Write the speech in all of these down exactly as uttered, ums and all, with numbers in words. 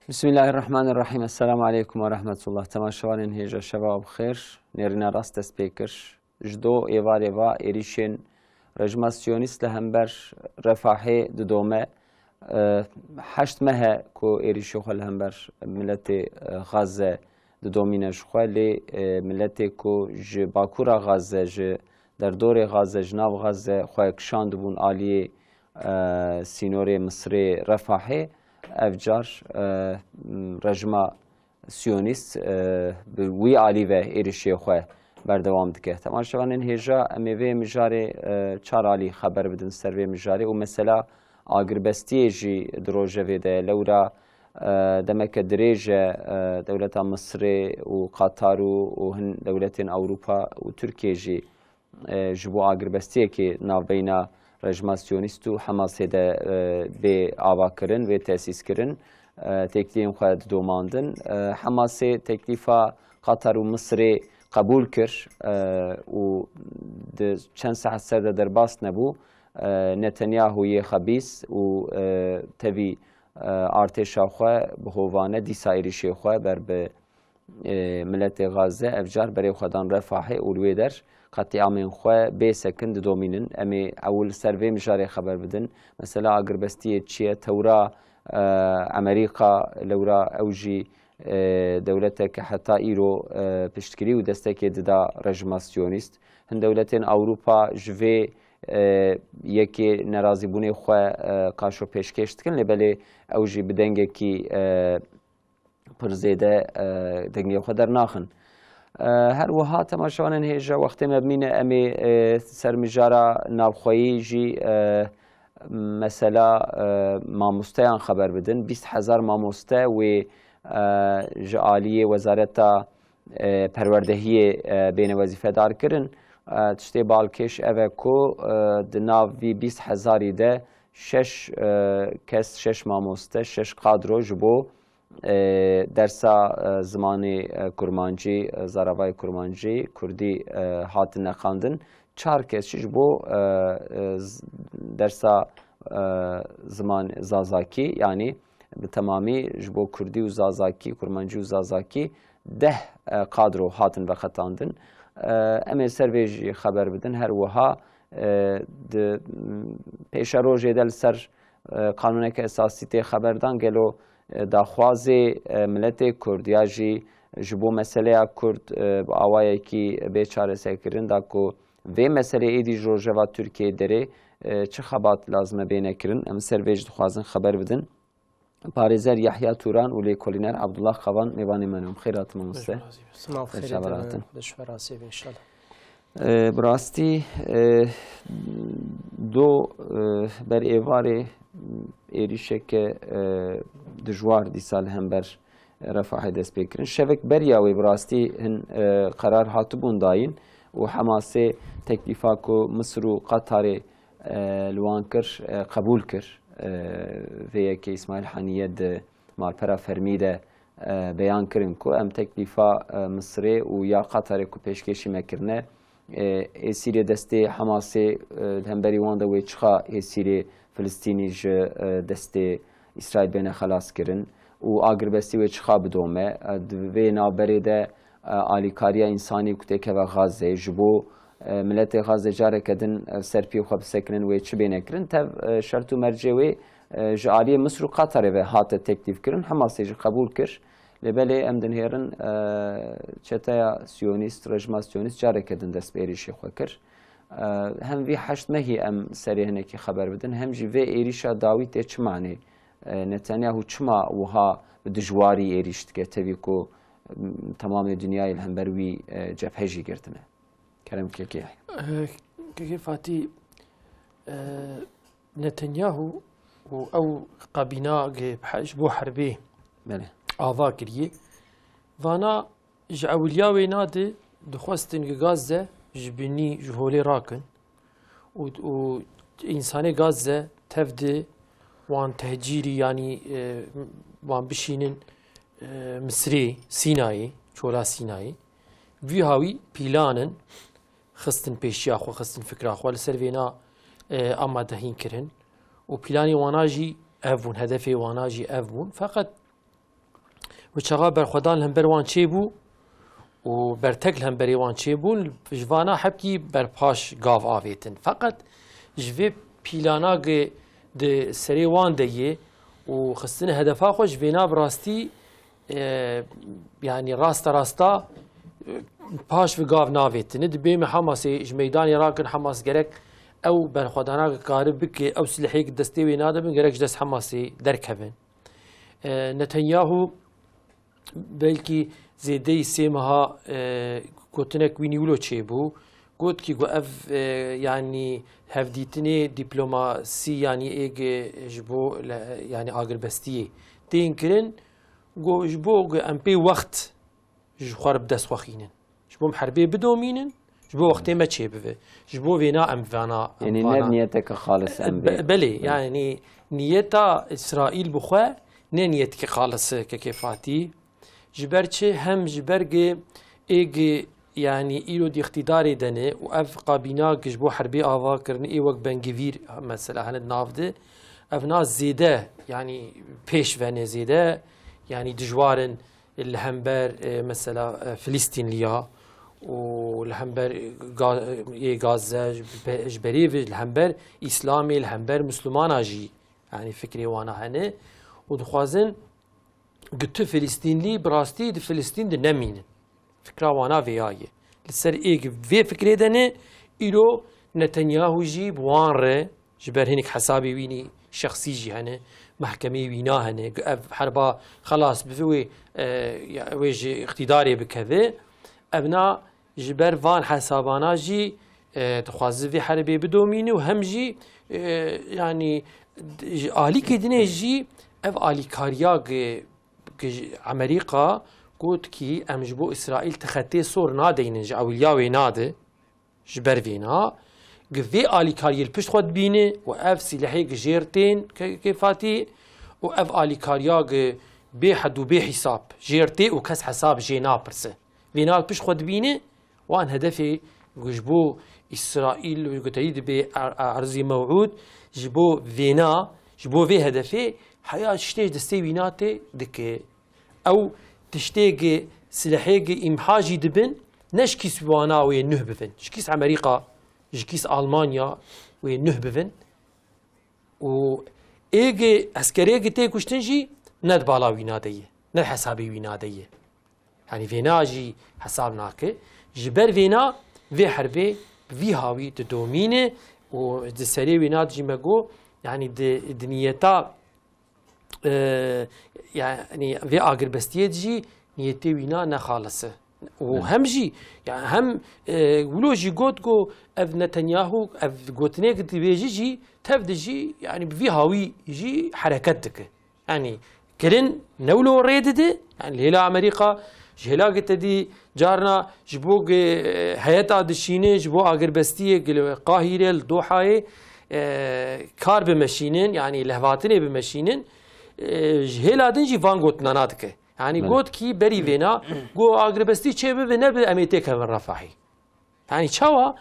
Bismillahirrahmanirrahim. Esselamu aleykum ve rahmetullah. Temaşevanên hêja, şeva bi xêr. Nêrîna rast dest pê kir. Ji do êvarê va êrîşên rejima siyonîst li hember Refahê didome. E, heşt meh e ku êrîşê xwe li hember miletê, e, Gaze didomîne ji xwe, lê, e, miletê ku ji bakura Gaze, ji derdorê Gaze, ji nav Gaze xwe kişandibûn aliyê, e, sînorê Misirê Refahê, ev car, e, rejima siyonîst, e, bi wî alî ve êrişê xwe berdewam dike. Temaşevanên hêja, em ê vê mijarê, e, çar alî xeber bidin ser vê mijarê û mesela agirbestiyê jî di rojevê de ye. Lewra, e, demeke dirêj e, e, dewleta Misirê û Qatar û, û hin dewletên Ewropa û Tirkiye jî e, ji bo agirbestiyekê navbeyna rejima siyonîst û Hemasê de, e, bê avakirin, bê tesîskirin, e, têkiliyên xwe didomandin. E, Hemasê teklîfa Qatar û Misirê qebûl kir, e, û di çend saet ser de derbas nebû. E, Netanyahu yê xebîs û, e, tevî, e, artêşa xwe bi hovane dîsa êrişê xwe ber bi e, miletê Gaze ev car berê xwe dan Refahê û li wê der qetîamên xwe bê sekin didomînin. Em ê ewil li ser vê mijarê xeber bidin. Mesela agirbestiyê çi ye? Tewra, e, Amerîka, lewra ew jî, e, dewleteke heta îro, e, piştgirî û destekê dida rejima siyonîst. Hin dewletên Ewropa ji vê, e, yekê nerazîbûnê xwe, e, kaşo pêşkêş dikin, lê belê ew jî bi dengekî, e, pir zêde, e, dengê xwe dernaxin. E, her wiha temaşevanên hêja, wextê me bimîne, em ê, e, ser mijara navxweyî jî, e, mesela, e, mamosteyan xeber bidin. Bîst hezar mamoste wê, e, ji aliyê Wezareta, e, Perwerdehiyê, e, bêne wezîfedar kirin. E, tiştê balkêş ev e ku, e, di nav vî bîst hezarî de şeş, e, kes, şeş mamoste, şeş kadro ji bo e, dersa, e, zimanê, e, kurmancî, e, zaravayê kurmancî, kurdî, e, hatine xwendin. Çar kes jî ji bo, e, e, z-, dersa, e, ziman zazakî, yanî bi temamî ji bo kurdî û zazakî, kurmancî û zazakî deh, e, kadro hatin veqetandin. E, em ê ser vê jî xeber bidin. Her wiha, e, di, m, pêşerojê de li ser, e, qanûneke esasî tê xeberdan, gelo, e, daxwazê, e, miletê Kurd ya jî ji bo meseleya Kurd, e, bi awayekî bê çareserkirin da ku vê meseleyê êdî ji rojeva Tirkiyeyê derê, e, çi xebat lazim e bêne kirin? Em ser vê jî dixwazin xeber bidin. Parêzer Yahya Turan û lêkolîner Abdullah Kavan mêvanê me ne. Xêr hatin mamoste. Simav xêrê te be, inşallah. E, bi rastî, e, do, e, ber êvarê êrîşeke, e, dijwar dîsa li hember Refahê dest pê kirin. Şevek beriya wê bi rastî hin, e, qerar hatibûn dayîn û Hemasê teklîfa ku Misir û Qatarê, e, li wan kir, e, qebûl kir. E, vê yekê Îsmaîl Haniye di malpera fermî de, e, beyan kirin ku em teklîfa, e, Misirê û ya Qatarê ku pêşkêşî me kirine, e, hêsîrê destê Hemasê, e, li hemberî wan de wê çiqa hêsîrê Filistînî ji, e, destê Îsraîl bêne xelas kirin û agirbestî wê çiqa bidome. E, di vê navberê de, e, alîkariya însanî ku têkeve Xazzeyê ji bo, e, miletê Xazzê careke din, e, ser piyê xwe bisekinin wê çi bêne kirin. Tev, e, şert û mercê wê, e, ji aliyê Misir û Qatarê ve hate teklîf kirin. Hemasê jî qebûl kir. Lê belê em dinhêrin, e, çeteya siyonîst, rejima siyonîst careke din dest bi êrîşê xwe kir. E, hem vî heşt mehî em serê hinekî xeber bidin, hem jî vê êrîşa dawî tê çi manê? E, Netanyahu çima wiha bi dijwarî êrîş dike, tevî ku, m, temamê dinyayê li hember wî, e, cebhe jî girtine? Kerem kekê. Eh, kekê Fatî, eh, Netanyahu û ew kabîna ge-, ji bo herbê Belê. ava kiriye. Vana ji ewiliya wêna de dixwestin gi Gazze ji binî, ji holê rakin û, û însanê Gazze tev de wan tehcîrî, yanî, e, wan bişînin, e, Misirê, Sînayê, çola Sînayê. Vî hawî pîlan in, xistin pêşiya xwe, xistin fikra xwe, li ser vêna, e, amadehîn kirin û pîlanê wana jî ev bûn, hedefê wana jî ev bûn. Feqet Û çaxa berxwedan li hember wan çêbû û bertek li hemberê wan çêbûn, ji vana hebkî berpaş gav avêtin. Feqet ji vê pîlana ku di serê wan de yê û xistine hedefa xwe, ji vêna bi rastî, e, yanî rasta rasta, e, paş ve gav navêtine. Dibê me Hamasê ji meydanê rakin, Hamas gerek ew berxwedana kari bike, ew silehê ki destê wê nadibin, gerek ji dest Hamasê derkevin. E, Netanyahu belkî zêdeyî sê meha, e, gotinek wî nî wilo çêbû. Got ki, got ev, e, yanî hevdîtinê dîplomasî yanî êg ji bo le-, yanî agirbestiyê tên kirin. Got ji bo ku em pê wext ji xwe re bi dest xwe xînin. Ji bo em herbê bidomînin, ji bo wextê me çêbive. Ji bo vêna em vana, em Yanî vana ne niyeteke xalis em Be-, bê. Belê, Belê. Yanî niyeta Îsraîl bi xwe ne niyetekî xalis e, kekê Fatî. Ji ber çi? Hem ji ber gi êg, yanî îro di îqtîdarê de ne û ev kabîna gi ji bo herbê ava kirine ê wek Bengivîr mesela hene di nav de. Ev na zêde, yanî pêş ve ne zêde, yanî dijwar in li hember, e, mesela, e, Filistînliya û li hember Ga-, yê Gazze, ji be-, ji berê ve li hember Îslamê, li hember Mislumana jî, yanî fikrê wana hene û dixwazin gi tu Filistînlî bi rastî di Filistîn de nemînin. Fikra wana vêya ye. Li ser êg vê fikrê de ne, îro Netanyahu jî bi wan re, ji ber hinek hesabê wî nî şexsî jî hene, mehkemeyê wîna hene, ev herba xelas bibe wê, e, ya, wê ji îqtîdarê bikeve. Ev na ji ber van hesabana jî, e, dixwaze vê herbê bidomîne û hem jî, e, yanî, d-, ji alîkê dinê jî ev alîkariya gi, gi ji Amerîka got ki em ji bo Îsraîl ti xetê sor nadeynin, ji ewiliya wê nade. Ji ber vêna, gi vê alîkariyê li pişt xwe dibîne û ev sîlehê gi jêr tên ke-, kêfatî û ev alîkariya gi bê hed û bê hîsab jêr tê û kes hesab jê napirse. Vêna li pişt xwe dibîne, wan hedefê ku ji bo Îsraîl û goteyî dibe er-, erzî mewûd, ji bo vêna, ji bo vê hedefê heya tiştê ji destê wîna tê dike. Ew tiştê gi silehê gi îmha jî dibin, ne ji kîs wana wê nuh bibin. Ji kîs Amerîka, ji kîs Almanya wê nuh bibin. Û ê gi eskerê gi tê kuştin jî ne di bala wîna de ye, ne di hesabê wîna de ye. Yanî vêna jî hesab nake. Ji ber vêna vê herbê bi vî hawî didomîne û di serê wêna de jî me got, yanî di, di niyeta, e, yanî vê agirbestiyê de jî niyetê wîna ne xalis e. Û Evet. hem jî, yani hem, e, wilo jî got ku ev Netanyahu, ev gotinê ki dibêje jî, tev de jî, yani bi vî hawî jî hereket dike. Yani kirin ne wilo rê dide, yani li hêla Amerîka, ji hêla ki te dî carna ji bo ki, e, heyeta dişîne, ji bo agirbestiyê ki li Qahîre, li Dohayê, e, kar bimeşînin, yani lehvatinê bimeşînin, e, ji hêla din jî van gotinana dike. Yani Belê. got ki berî vêna, got agirbestî çê bibe nebe em ê têkevin Refahê. Yani çawa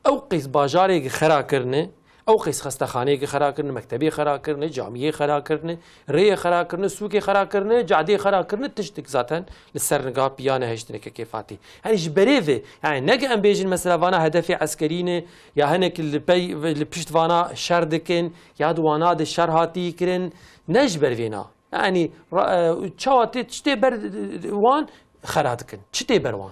ew qeys bajarê ki xera kirine, ew qeys xestexaneyê ki xera kirine, mektebê xera kirine, camiyê xera kirine, rêyê xera kirine, sûkê xera kirine, cadeyê xera kirine, tiştik zaten li ser niga piya nehiştine kekê Fatî. Yani ji berê ve, yani ne ki em bêjin mesela vana hedefê eskerî ne, ya hinek li pey, li pişt vana şer dikin, ya di wana de şer hatî kirin, ne ji ber vêna. Yani ra-, e, çawa tê tiştê ber, e, wan xera dikin. Çi tê ber wan?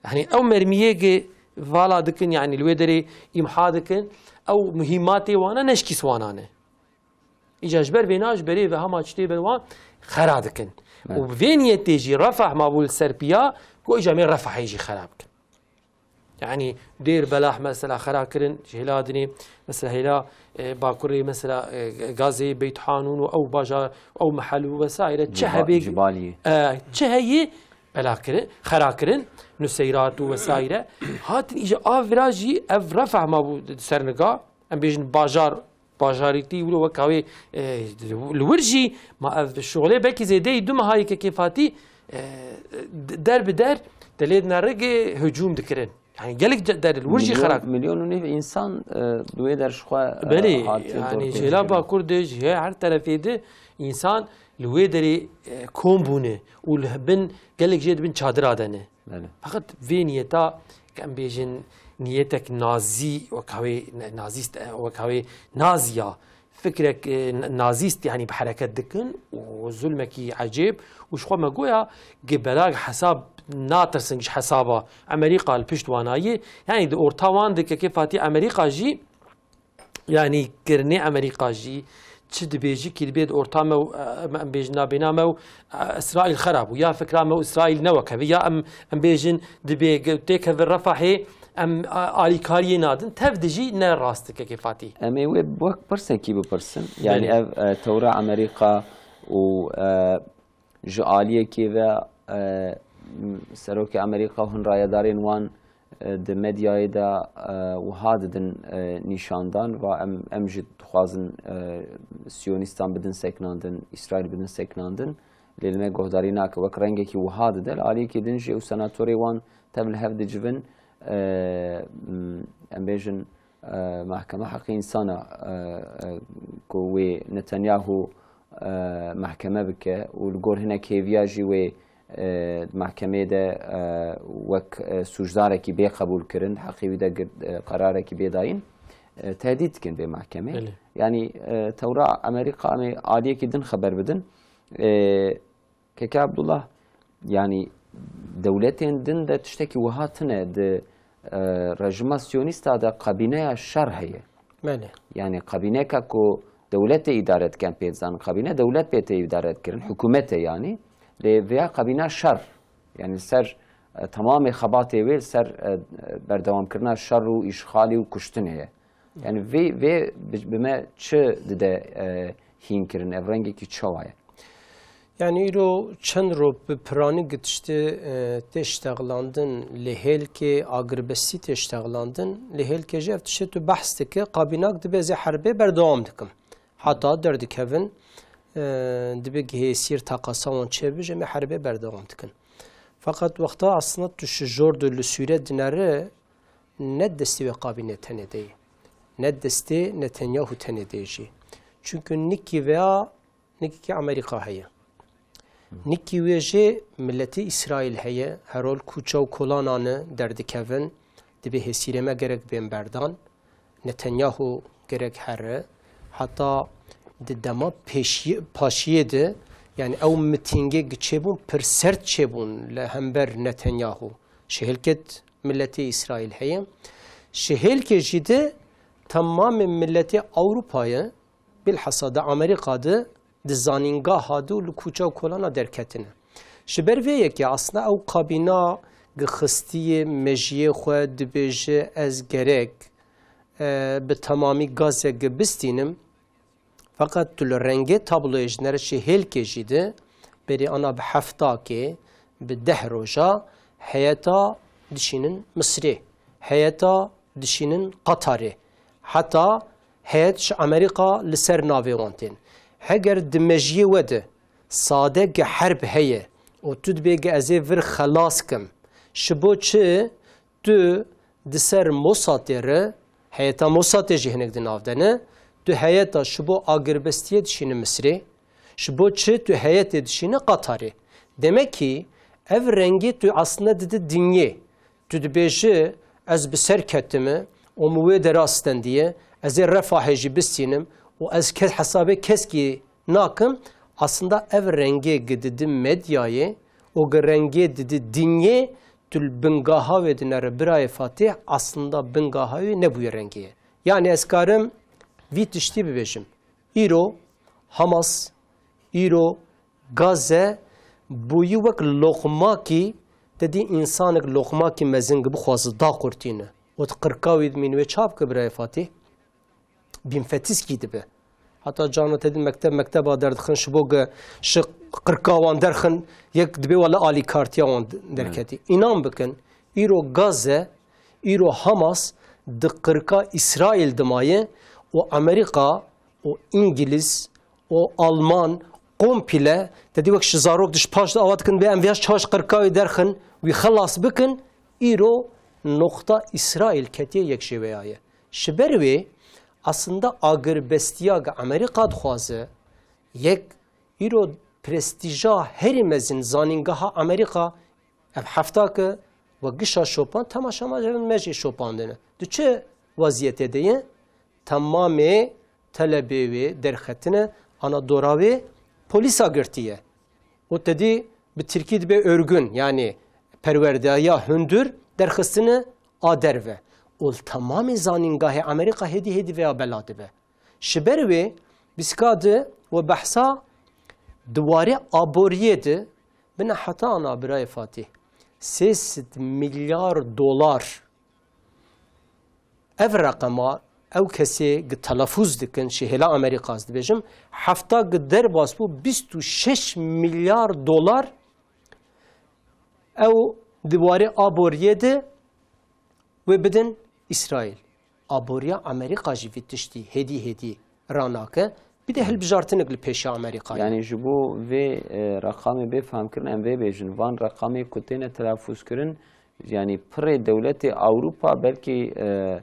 Yani ew mermiyê ki vala dikin, yani li wê derê îmha dikin, ew muhîmatê wana ne ji kîs wana ne. Îca ji ber vêna, ji berê ve hema çi tê ber wan xera dikin. Evet. Û bi vê niyetê jî Refah mabû li ser piya, ku îca mê Refahê jî xera bikin. Yani Dêr Belah mesela xera kirin, ji hêla dinê, mesela hêla, e, Bakurê, mesela, e, Gazê, Beyt Hanûn û ew bajar, ew mehel û vesaire, çi Ciba-, hebê, Cibaliyê. e, çi heyî bela kirin, xera kirin, Nuseyrat û vesaire. Hatin îja av vira jî ev Refah mabû di ser niga, em bêjin bajar, bajarîtî wilo weka wê, e, li wir jî ma ev şixulê belkî zêdeyî du meha yekekê Fatî, e, d-, der bi der te lê dine rigê hicûm dikirin. Yani gelek de-, der li wir jî Milyon, xera milyon û nîv însan, e, di wê der ji xwe, e, Belê, hatiye yani torpilkirin. Ji hêla Bakur de, ji her terefê de însan, Li wê derê, e, kom bûne û li bin gelek jê di bin çadira de ne. Belê. Feqet vê niyeta, ke em bêjin, niyetek nazî, wek hawê ne-, nazîst, e, wek hawê naziya, fikrek, e, n-, nazîst, yanî bi hereket dikin û zulmekî ecêb û ji xwe me goya gi belag hesab natirsin ji hesaba Amerîka li pişt wana ye. Yanî di orta wan de kekê Fatî Amerîka jî, yanî kirinê Amerîka jî çi dibêjî kî dibê di orta me û, e, em, em bêjin nabêna me û, e, Îsraîl xera bû. Ya fikra me û Îsraîl ne wek hev e, ya em, em bêjin dibê ge-, têkeve Refahê em, a, alîkariyê nadin. Tev de jî ne rast e kekê Fatî. Em ê wê wek pirsekî bipirsin. Yanî Belê. ev, e, tewra Amerîka û, e, ji aliyekê ve, e, m-, Serokê Amerîka û hin rayedarên wan, e, di medyayê de, e, wiha didin, e, nîşandan, va em, em jî dixwazin, e, Siyonîstan bidin seknandin, Îsraîl bidin seknandin. Lê li me guhdarî nake. Wek rengekî wiha dide. Li aliyekî din jî ew senatorê wan tev li hev dicivin, e, m-, em bêjin, e, Mehkeme Heqê Însana, e, e, ku wê Netanyahu, e, mehkeme bike û li gor hinek hêviya jî wê, e, di mehkemeyê de, e, wek, e, sûcdarekî bê qebûl kirin, heqê wî de girt, e, qerarekî bê dayîn, e, tehdît dikin vê mehkemê. Belê. Yanî, e, tewra Amerîka em ê aliyekî din xeber bidin. E, Keke Abdullah, yanî dewletên din de tiştekî wiha tune di, e, rejima siyonîsta de kabîneya şer heye. Belê. Yanî kabîneka ku dewletê îdare dikin pê dizanin. Kabîne dewlet pê tê îdare dikirin, hikûmet e yanî. Lê vêya kabîna şer. Yanî li ser, e, temamê xebatê wê li ser, e, berdewamkirina şer û îşxalî û kuştinê ye. Yanî vê, vê bi, bi me çi dide, e, hîn kirin? Ev rengekî çawa ye? Yanî îro çend roj bi piranî gi tiştê, e, tê ştexlandin, li hêlkê agirbestî tê ştexlandin, li hêlkê jî ev tiştê tu behs dike, kabînak dibe ez ê herbê berdewam dikim. Heta derdikevin, e, dibe gihê sîr taqasa wan çêbibe, em ê herbê berdewam dikin. Feqet wexta aslında tu şijor de li Sûriye dinere, ne destê wê kabîne tenê de ye, ne destê Netanyahu tenê de ye jî. Çunku nikî veya nikî Amerîka heye. Nikî wê jê miletê Îsraîl heye, herol kûça û kolana ne derdikevin, dibê hêsîrê me gerek bên berdan. Netanyahu gerek here. Heta di dema pêşiyê, paşiyê de, yanî ew mitîngê gi çêbûn, pir sert çêbûn li hember Netanyahu. Ji hêlkê miletê Îsraîl heye. Ji hêlkê jî de temamê miletê Ewropayê, bilhassa di Amerîka de, di zanîngaha de û li kûça û kolana derketine. Ji ber vê yekê aslında ew kabîna gi xistiyê mejiyê xwe dibêje ez gerek, e, bi temamî Gaze gi bistînim. Feqet tu li rengê tabloyê ji nere ji hêlkê jî de berî ana bi heftakê, bi deh roja heyeta dişînin Misirê, heyeta dişînin Qatarê, heta heyet ji Amerîka li ser navê wan tên. Heger di mejiyê we de sade gi herb heye û tu dibê gi ez ê vir xelas kim, ji bo çi tu di ser Mossadê re, heyeta Mossadê jî hinek di nav de ne, tu heyeta ji bo agirbestiyê dişîne Misirê, ji bo çi tu heyetê dişîne Qatarê? Demekî ev rengê tu aslında dide dinyê. Tu dibêji ez bi ser ketime û min wê dera stendiye, ez ê Refahê jî bistînim û ez kes hesabê keskî nakim. Aslında ev rengê gi didi medyayê û gi rengê didi dinyê tu li bingaha wê dinere birayê Fatih, aslında bingaha wê nebûye rengê ye. Yanî ez karim vî tiştî bibêjim. Îro Hamas, îro Gaze bûyî wek loqmakî, te dî însanek loqmakî mezin gi bixwaze daqurtîne û di qirka wî dimîne wê ça bike birayê Fatîh? Bînfetîskî dibe. Heta cana te dî mekteb mekteba derdixin, ji bo gi ji qirka wan derxin, yek dibê wele alîkartiya wan derketî. Înan bikin, îro Gaze, îro Hamas di qirka Îsraîl dimaye û Amerîka û Îngilîz û Alman kompîle, te dî wek ji zarok di ji paş de ava dikin, bê em vêya çaş qirka wî derxin, wî xelas bikin, îro noqta Îsraîl ketiye yek jêveya ye. Ji ber wê, aslında agirbestiya gi Amerîka dixwaze, yek Îro prestîja herî mezin zanîngeha Amerîka ev hefta ke we gişa şopan, temaşa me, me jî şopandine. Di çi weziyetê de ye? Temamê telebê wê derxetine ana dora wê polîsa girtiye. Û te dî bi tirkî dibe örgün, yanî perwerdeya hundir derxistine a derve. Û li temamê zanîngahê Amerîka hêdî hêdî veya bela dibe. Ji ber wê bîska di we behsa di warê aboriyê di bine heta ana birayê Fatîh sê sed milyar dolar. Ev reqema ew kesê gi telafûz dikin, ji hêla Amerîka ez dibêjim, hefta gi derbas bû bîst û şeş milyar dolar ew di warê aboriyê de wê bidin Îsraîl. Aboriya Amerîka jî vî tiştî hêdî hêdî ranake. Bir de hilbijartinik li pêşa Amerîkayê. Yani ji bo vê, e, reqamê bê fehmkirin em vê bêjin. Van reqamê ku têne telafûz kirin, yani pirê dewletê Ewropa belkî, e,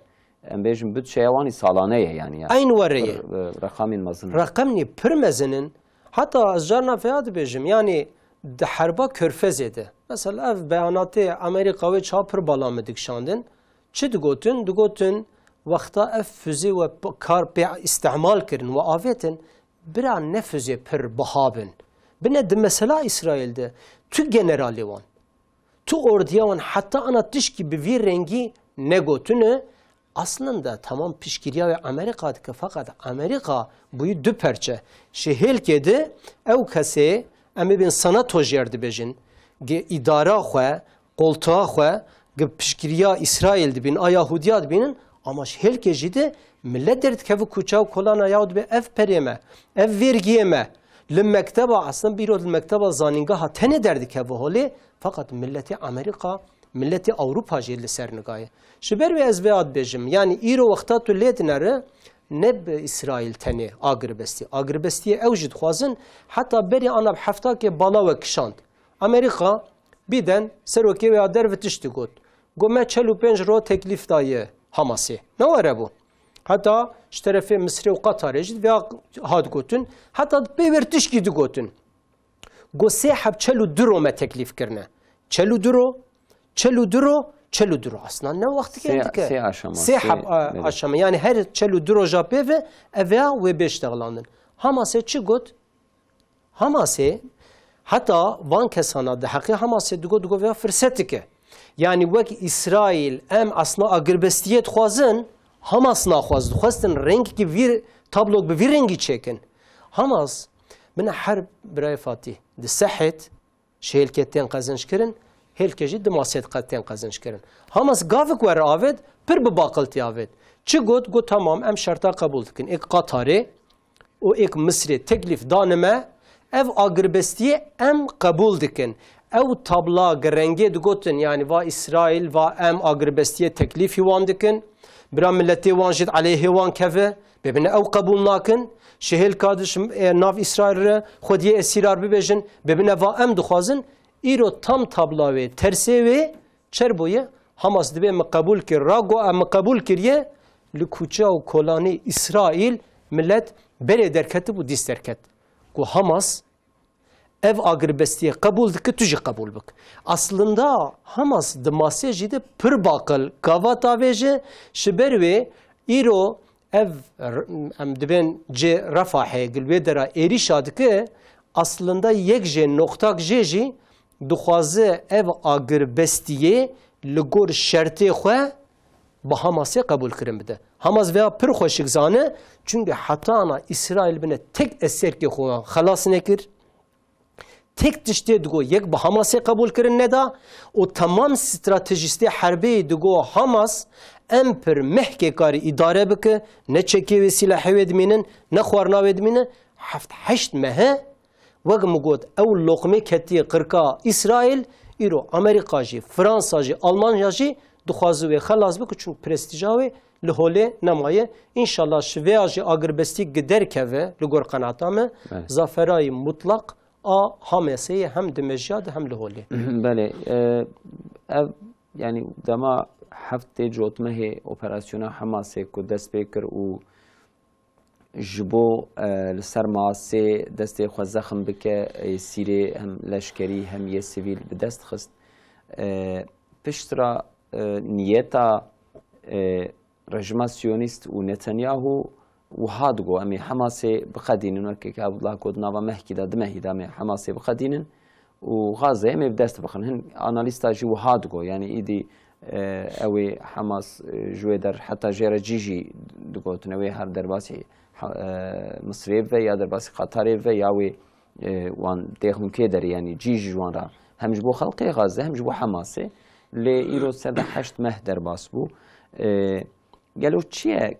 em bêjin budçeya wan î salane ye yani. Ya. Eyn were ye. Pir, e, reqamên mezin. Reqemnî pir mezin in. Heta ez carna vêya dibêjim, yani di herba Körfezê de. Mesela ev beyanatê Amerîka wê çawa pir bala min dikişandin. Çi digotin? Digotin, wexta ev füze we p-, kar pê îstihmal kirin, we avêtin, bira ne füze pir biha bin. Bine di mesela Îsraîl de tu generalê wan, tu ordiya wan heta ana tişkî bi vî rengî negotine. Aslında tamam piştgiriya wê Amerîka dike, feqet Amerîka bûyî du perçe. Ji hêlkê de ew kesê, em ê bên senato jê re dibêjin, gi îdara xwe, qoltuğa xwe, gi piştgiriya Îsraîl dibîn, a Yahudiya dibînin, ama ji hêlkê jî de millet derdikeve kuçe û kolana ya û dibê ev perê me, ev vergiyê me. Li mekteba, aslında bîro li mekteba zanîngeha tenê derdikeve holê, feqet milletê Amerîka, milletê Ewropa jî li ser nigaye. Ji ber wê ez vêya dibêjim, yanî îro wexta tu lê dinere, ne bi Îsraîl tenê agirbestî. Agirbestiyê ew jî dixwazin, heta berî ana bi heftakê bala we kişand. Amerîka, bîden, serokê wê ya derve tiştî got. Got, me çel û pênc ro teklîf daye Hamasê. Ne were bû. Heta ji terefê Misirê û Qatarê jî vêya hat gotin. Heta pê wer tişkî digotin. Got, sê heb çel û du ro me teklîf kirine. Çel û du ro, çel û du ro, çel û du ro. Aslında ne wextikê Sê, dike? Sê aşama, Sê sê, heb a-, belê. Aşama. Yani her çel û du roja pê ve ev ya wê bê iştexlandin. Hamasê çi got? Hamasê, heta van kesana di heqê Hamasê digot, digot vêya firsetike. Yani wek Îsraîl em aslında agirbestiyê dixwazin, Hamas naxwaz, dixwestin rengekî vî tablok bi vî rengî çêkin. Hamas, bine her birayê Fatîh, di sehêt, Ji hêlkê tên qezinçkirin, hêlkê jî di masê diqe tên qezinçkirin. Hamas gavik were avêt, pir bi baqiltî avêt. Çi got? Got, tamam, em şerta qebûl dikin. Êk Qatarê û êk Misirê teklîf dane me, ev agirbestiyê em qebûl dikin. Ew tabla gi rengê digotin, yanî va Îsraîl, va em agirbestiyê teklîfî wan dikin. Bira miletê wan jî di aleyhê wan keve. Bibine ew qebûl nakin. Ji hêlka di ji, e, nav Îsraîl re xwediyê esîrar bibêjin. Bibine va em dixwazin. Îro tam tabla wê, tersê wê çer bûye? Hamas dibê min qebûl kir. Ra got, em min qebûl kiriye, li kuçe û kolanê Îsraîl milet berê derketibû, dîs derket. Got Hamas, ev agirbestiyê qebûl dike, tu jî qebûl bik. Aslında Hamas di masê jî de pir baqil gava tavêje, ji ber wê îro ev r-, em dibên cê Refahê, gil wê dera êrîşa dike, aslında yek jê noqtak jê jî dixwaze ev agirbestiyê li gor şertê xwe bi Hamasê qebûl kirin bide. Hamas vêya pir xweşik zane, çunke heta ana Îsraîl bine tek eserkê xwe xelas nekir. Tek tiştê digo yek bi Hamasê qebûl kirin neda û temam stratejîstê herbê digo Hamas em pir mehkê karî îdare bike, ne çekê wê sîlehê wê dimînin, ne xwarina wê dimîne, heft heşt mehe, wek min got, ew loqmê ketiye qirka Îsraîl, îro Amerîka jî, Fransa jî, Almanya jî dixwaze wê xelas bike, çunku prestîja wê li holê nemaye. Înşallah ji vêya jî agirbestî gi derkeve li gor qenaeta me, Belê. Zaferayî mutlaq a Hamasê ye hem di mejya de hem li holê. Belê, e, ev, yani dema heftê cotmehê operasyona Hamasê ku dest pê kir û ji bo, e, li ser masê destê xwe zexm bike, ê Sîrê hem leşkerî hem yê sivîl bi dest xist. E, piştre, e, niyeta, e, rejima Siyonîst û Netanyahu wiha digo, em ê Hemasê biqedînin, wekî ke Abdullah got nava mehkî de, du mehî de em ê Hemasê biqedînin û Gazeyê em ê bi dest bixin. Hin analîsta jî wiha digo, yanî îdî, e, ew ê Hemas, e, ji wê der heta jê re cî jî digotin, ew ê her derbasî ha-, e, Misirê bibe ya derbasî Qatarê bibe ya wê, e, wan têxin kê derê, yanî cî ji wan re hem ji bo xelkê Gaze hem ji bo Hemasê. Lê îro sed û heşt meh derbas bû. E, gelo çi ye,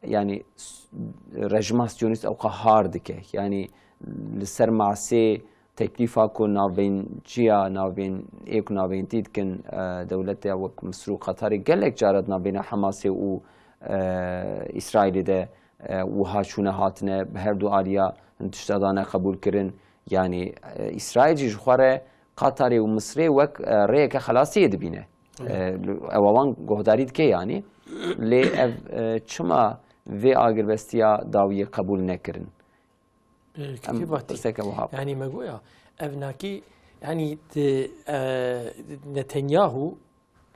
yanî, s-, rejima Siyonîst ewqa har dike? Yanî li ser masê teklîfa ku navbeynciya, navbên, ê ku navbeyntî dikin, e, dewlete wek Misir û Qatarê gelek cara di navbeyna Hemasê û, e, Îsraîlê de, e, wiha çûne hatine, bi her du aliya hin tişta dane qebûl kirin. Yanî, e, Îsraîl jî ji xwe re Qatarê û Misirê wek, e, rêyeke xelasiyê dibîne. Evet. E, ewa wan guhdarî dike yanî. Lê ev, e, çima vê agirbestiya dawiyê qebûl nekirin? E, Em kekê Fatî. Pirseke wiha bû. Yanî me goya, ev nakî, yanî di, e, Netanyahu,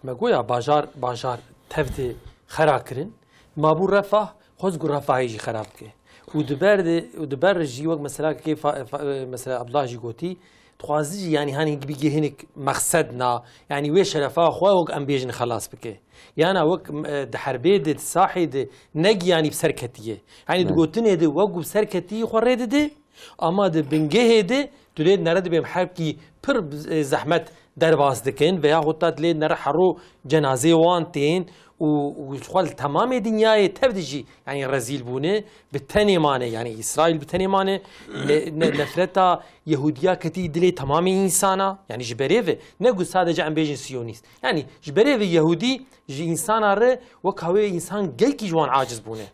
me goya bajar, bajar tev di xera kirin. Ma bû Refah, xwez ku Refahê jî xera bike. Û di ber de, û di ber jî wek mesela kekê fa-, fa-, e, mesela Abdullah jî gotî, dixwazi jî, yanî, hanî bigê hinek mexsed na, yanî, wê şerefa xwe wek em bêjin xelas bike. Yana wek, e, di herbê de, di sahê de, ne giyanî bi ser ketiye. Yanî, di Evet. gotinê de wek ku bi ser ketiyî xwe rê dide, ama di bingehê de tu lê nere dibêm herekî pir, e, zehmet derbas dikin veya xwe ta lê nere hero cenazê wan tên û, û xwe li temamê dinyayê tev de jî, yanî rezîl bûne, bi tenê mane, yanî Îsraîl bi tenê mane, ne-, ne-, nefreta Yehudiya ketî dilê temamê însana, yanî ji berê ve, ne ku sadece em bêjin Siyonîst. Yanî ji berê ve Yehudî ji însana re wek hawê însan gelkî ji wan aciz bûne.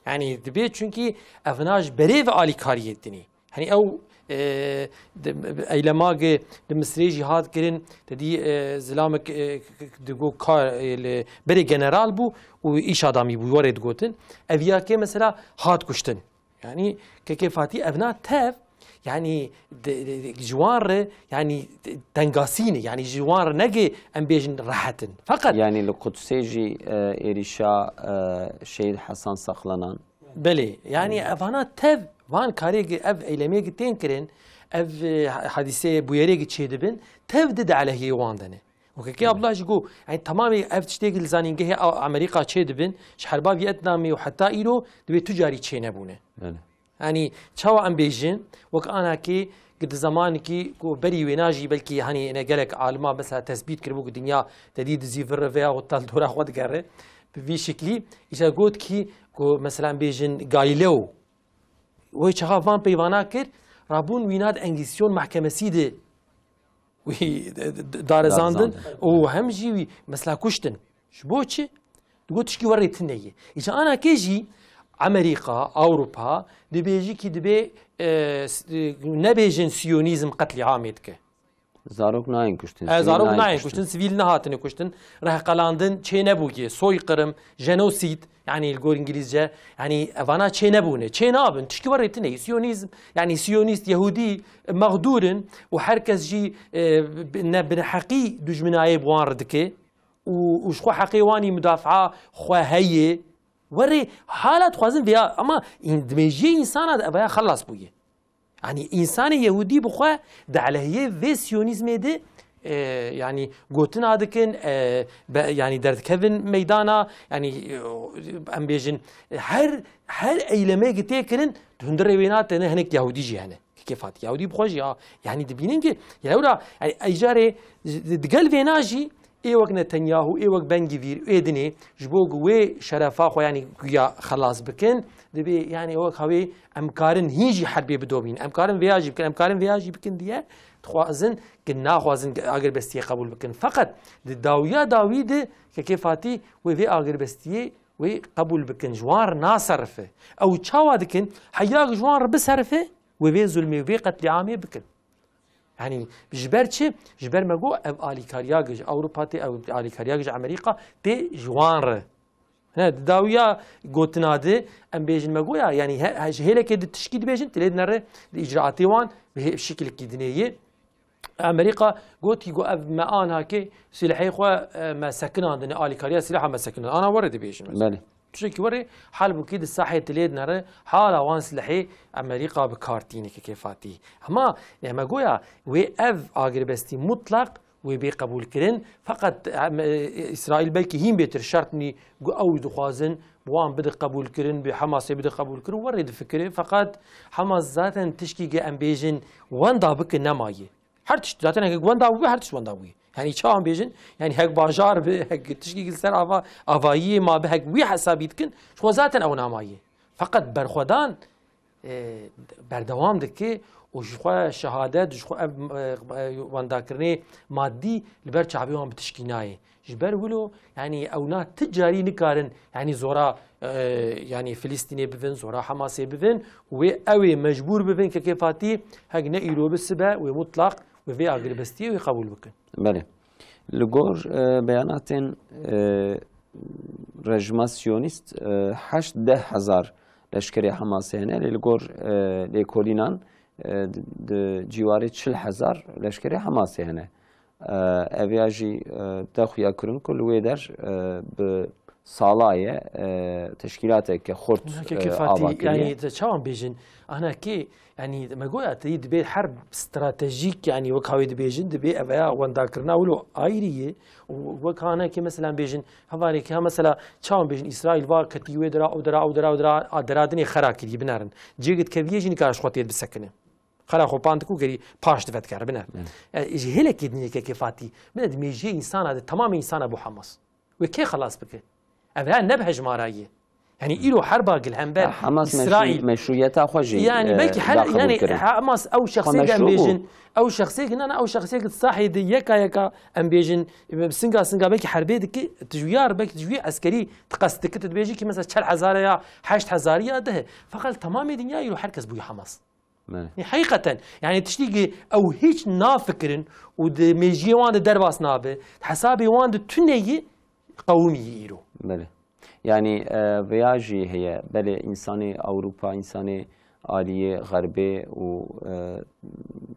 Yanî dibê çunkî evna ji berê ve alîkariyê dinê. Hani ew, e, di, eylema ge di Misirê jî hat kirin, te dî, e, zilamek, e, k-, k-, digo ka, e, li berê general bû û îş adamî bû, warê digotin. Ev ya ke mesela hat kuştin. Yani kekê Fatî evna tev, yani de, de, de, ji wan re, yani de, tengasîne, yani ji wan re nege em bêjin rehet in. Feqet Yani li Qudsê jî, e, êrîşa, e, Şehîd Hasan Saxlanan. Belê, yanî evana tev, van karê gi-, ev eylemê gi tên kirin, ev, e, ha-, hadîseyê bûyerê gi çêdibin, tev di di aleyhê wan de ne. Wekî Abdullah jî got, yanî temamê ev tiştê gi li zanîngehê A-, Amerîka çêdibin, ji herba Vietnamê û heta îro divê tu carî çênebûne. Belê. Yanî çawa em bêjin, wek anakê gi di zamanikî ku berî wêna jî belkî hanî êne gelek alima mesela tesbît kiribû ku dinya te dî dizî vir ve ya weta li dora xwe digere. Bi vî şiklî, îşte got kî ku mesela em bêjin Galileo, wê çaxa van peyvana kir, rabûn wîna di Engîzisyon mehkemesî de wî d-, d-, d-, darezandin Darezandin. û hem jî wî mesela kuştin. Ji bo çi? Digot tişkî werê tune ye. Îca ana kê jî Amerîka, Ewropa dibêjî kî dibê, e, s-, e, nebêjin Siyonîzm qetlîamê dike. Zarok nayên kuştin, E, sivîl zarok nayên nayên kuştin. kuştin, sivîl nehatine kuştin, rehqelandin çê nebûye, soykirim, jenosîd, yanî li gor îngilîzce, yanî evana çê nebûne, çê nabin, tişkî werê tune ye. Siyonîzm, yanî siyonîst, yehûdî, mexdûr in û her kes jî, e, bi-, ne, bi neheqî dujminayê bi wan re dike û, û ji xwe heqê wan î mudafaa xwe heye. Werê hala dixwazin vêya, ama în-, di mêjiyê însana de evaya xelas bûye. Yanî însanê Yehûdî bi xwe di aleyhiyê vê Siyonîzmê de, e, yanî gotina dikin, e, be-, yanî derdikevin meydana, yanî, e, em bêjin, her, her eylemê ki tê kirin, di hundirê wê ne têne hinek Yehûdî jî hene. Kekê Fatî Yahûdî bi xwe jî ya, yanî dibînin ki ya ewra, yanî ey carê di, di gel vêna jî ê wek Netanyahu, ê wek Ben Gvir, ê dinê ji bo ku wê şerefa xwe, yanî guya xelas bikin, dibê, yanî wek hawê em karin hîn jî herbê bidomîn, em karin vêya jî bikin, em karin vêya jî bikin diye dixwazin ki naxwazin agirbestiyê qebûl bikin. Feqet di dawiya dawî de Kekê Fatî wê vê agirbestiyê wê qebûl bikin, ji wan re naserife. Ew çawa dikin? Heya ji wan re biserife, wê vê zulmê, vê qetlîamê bikin. Yanî ji ber çi? Ji ber me got ev alîkariya ji Ewropa tê, ev alîkariya ji Amerîka tê ji wan re. Ne, di dawiya gotina de, em bêjin me goya, yanî he-, he-, ji hêlekê di tişkî dibêjin, tu lê dinere di îcraatê wan bi hê-, şikilkî dinê yê. Amerîka gotî ku ev me anakê silahê xwe, e, me sekinandine, alîkariya silaha me sekinandine. Ana were dibêjin mesela. Belê. Tiştekî were, halbûkî di sahê tu lê dinere, hala wan silahê Amerîka bi kar tîne kekê Fatî. Hema, ne, me goya, wê ev agirbestî mutlaq wê bê qebûlkirin. Feqet, em, e, Îsraîl belkî hîn bêtir şert nî ku ew dixwazin bi wan bide qebûlkirin, bi Hamasê bide qebûlkirin, werê difikire. Feqet Hamas zaten tişkî ge em bêjin wenda bike nemaye. Her tişt, zaten heke wenda bûye, her tişt wenda bûye. Yanî çawan bêjin, yanî hek bajar bi, hek tişkî li ser ava, avayiyê ma bi, hek wî hesabî dikin, ji xwe zaten ew namaye. Feqet berxwedan, e, berdewam dike û ji xwe şehadet, ji xwe ev, e, e, wendakirinê madî li ber çavê wan bi tişkî nayê. Ji ber wilo, yanî ewna ti carî nikarin, yanî zora, e, yanî Filistînê bivin, zora Hamasê bivin, wê ew ê mecbûr bivin kekê Fatî, hek ne îro bi sibe, wê mutlaq, wê vê agirbestiyê wê qebûl bikin. Belê. Li gor, e, beyanatên, e, rejima Siyonîst, e, heşt deh hezar leşkerê Hamasê hene, lê li gor, e, lêkolînan, e, di, di cîwarê çil hezar leşkerê Hamasê hene. E, ev ya jî, e, de xuya kirin ku li wê der, e, bi sala ye, e, teşkîlateke xurt, Heke e, Fatî, ava kiriye. Yanî te çawan bêjin, ana kê, yanî me goya te yî dibê herb stratejîk, yanî wek hawê dibêjin, dibê ev ya wendakirina wilo ayrî ye. Û wek hanekê mesela bêjin, hevalekê ha mesela çawan bêjin, Îsraîl va ketî wê dera, ew dera, ew dera, ew dera, a dera dinê xera kiriye, binerin. Cê git keviye jî nikare ji xwe tê bisekine. Xera xwe pan diku gerî paş dive dikare, bine. Evet. E, ji hêlekê dinê kekê Fatî, bine di mêjiyê însana de, temamê însana bû Hamas. Wê kê xelas bike? Ev her ne bi hejmara ye. Yanî îro herba gil hember Ya, Hamas meşru-, Îsraîl. meşruiyeta xwe jî, Yanî e, belkî her, da qebûl yanî kirin. Hamas ew Xwe şexsê em meşru bû. bêjin, ew şexsê ki, na, na, ew şexsê ki sahê de yeka yeka em bêjin, e, singa singa belkî herbê diki, tu ji wî ya, belkî tu ji wî eskerî tu qest diki, tu dibêjî ki mesela çel hezar ya, heşt hezar ya dih. Feqet temamê dinya îro her kes bûye Hamas. Belê. Yê heqîqeten, yanî tiştî ki ew hîç nafikirin û di mêjiyê wan de derbas nabe, di hesabê wan de tune yî qewimî yî îro. Belê. Yanî, e, vêya jî heye. Belê, însanê Ewropa, însanê aliyê Xerbê û, e,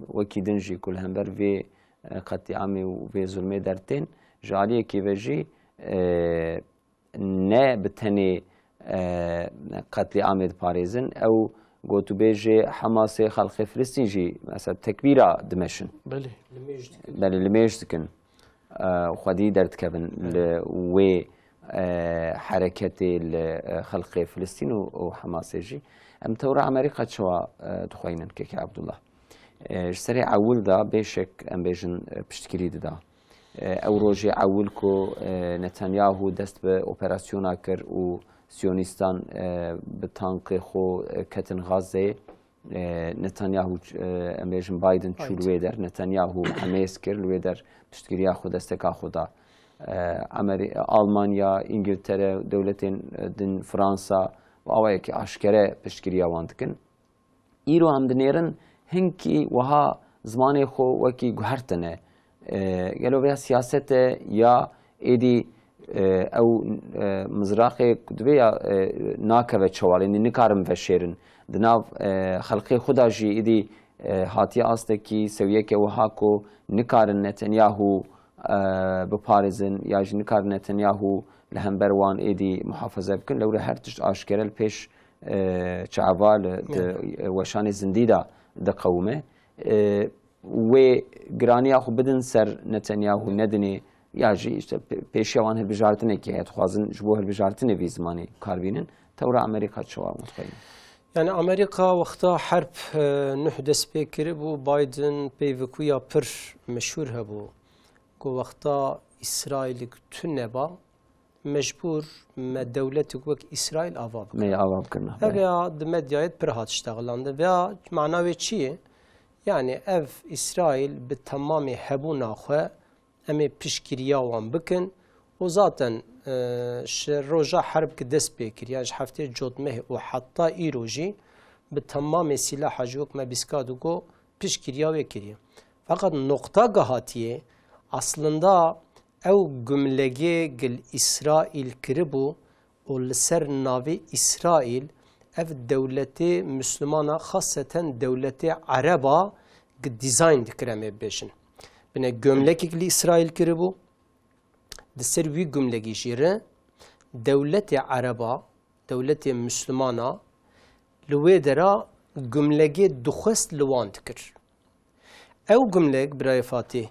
wekî din jî ku li hember vê, e, qetlîamê û vê zulmê dertên, ji aliyekî ve jî, e, ne bi tenê, e, qetlîamê diparêzin. Ew gotûbêjê Hamasê xelqê Filistîn jî, mesela, tekbîra dimeşin. Belê. Li mêj dikin. Belê, li mêj dikin. E, xwedî derdikevin Evet. li wê, e, hereketê li, e, xelqê Filistîn û, û Hamasê jî. Em tewra Amerîka çawa, e, dixweynin, Keke Abdullah? E, ji serê ewil de bêşek, em bêjin, e, piştgirî dida. E, ew rojê ewil ku, e, Netanyahu dest bi operasyona kir û Siyonîstan, e, bi tankê xwe, e, ketin Gazeyê, e, Netanyahu, e, em bêjin Biden çû li Biden. wê der, Netanyahu hemêz kir, li wê der piştgiriya xwe, desteka xwe da. E, Ameri-, Almanya, Îngiltere, dewletên, e, din, Fransa, bi awayekî aşkere piştgiriya wan dikin. Îro em dinêrin hinkî wiha zimanê xwe wekî guhertine. E, gelo vêya siyaset e ya êdî, e, ew, e, mizraqê ku divê ya, e, nakeve çewalê, nî nikarin veşêrin. Di nav, e, xelqê xwe de jî êdî, e, hatiye astekî sewiyeke wiha ku nikarin Netanyahu, e, biparêzin ya jî nikarin Netanyahu li hember wan êdî muhafaze bikin. Lewre her tişt aşkere li pêş, e, çava li, di, Ya. e, weşanê zindî de diqewime. E, wê giraniya xwe bidin ser Netanyahu, nedinê ya jî işte pê-, pêşiya wan hilbijartinekê heye, dixwazin ji bo hilbijartinê vî zimanê kar bînin. Tewra Amerîka çawa mutxeyî? Yani Amerîka wexta herb, e, nuh dest pê kiribû, Biden peyvekûya pir meşhûr hebû. Ku wexta Îsraîlik tune ba, mecbûr me dewletik wek Îsraîl ava bikin. Me ava bikin. Ev ya di medyayê pir hat ştexlandin. Veya mana wê çi ye? Yani ev Îsraîl bi temamê hebûna xwe em ê piştgiriya wan bikin. Û zaten, e, ji roja herb ki dest pê kir, yan ji heftê cotmehê û heta îro jî bi temamê sîlaha jî wek me bîska digo piştgiriya wê kiriye. Feqet noqta ki hatiye, aslında ew gumlegê gil Îsraîl kiribû û li ser navê Îsraîl ev dewletê Mislimana, xaseten dewletê Ereba, gi-, dîzayn dikir, em ê bibêjin. Bine gomlekek li Îsraîl kiribû, di ser wî gumlegî jî re dewletê Ereba, dewletê Mislimana li wê dera gumlegê dixwest li wan dikir. Ew gumlek, birayê Fatî,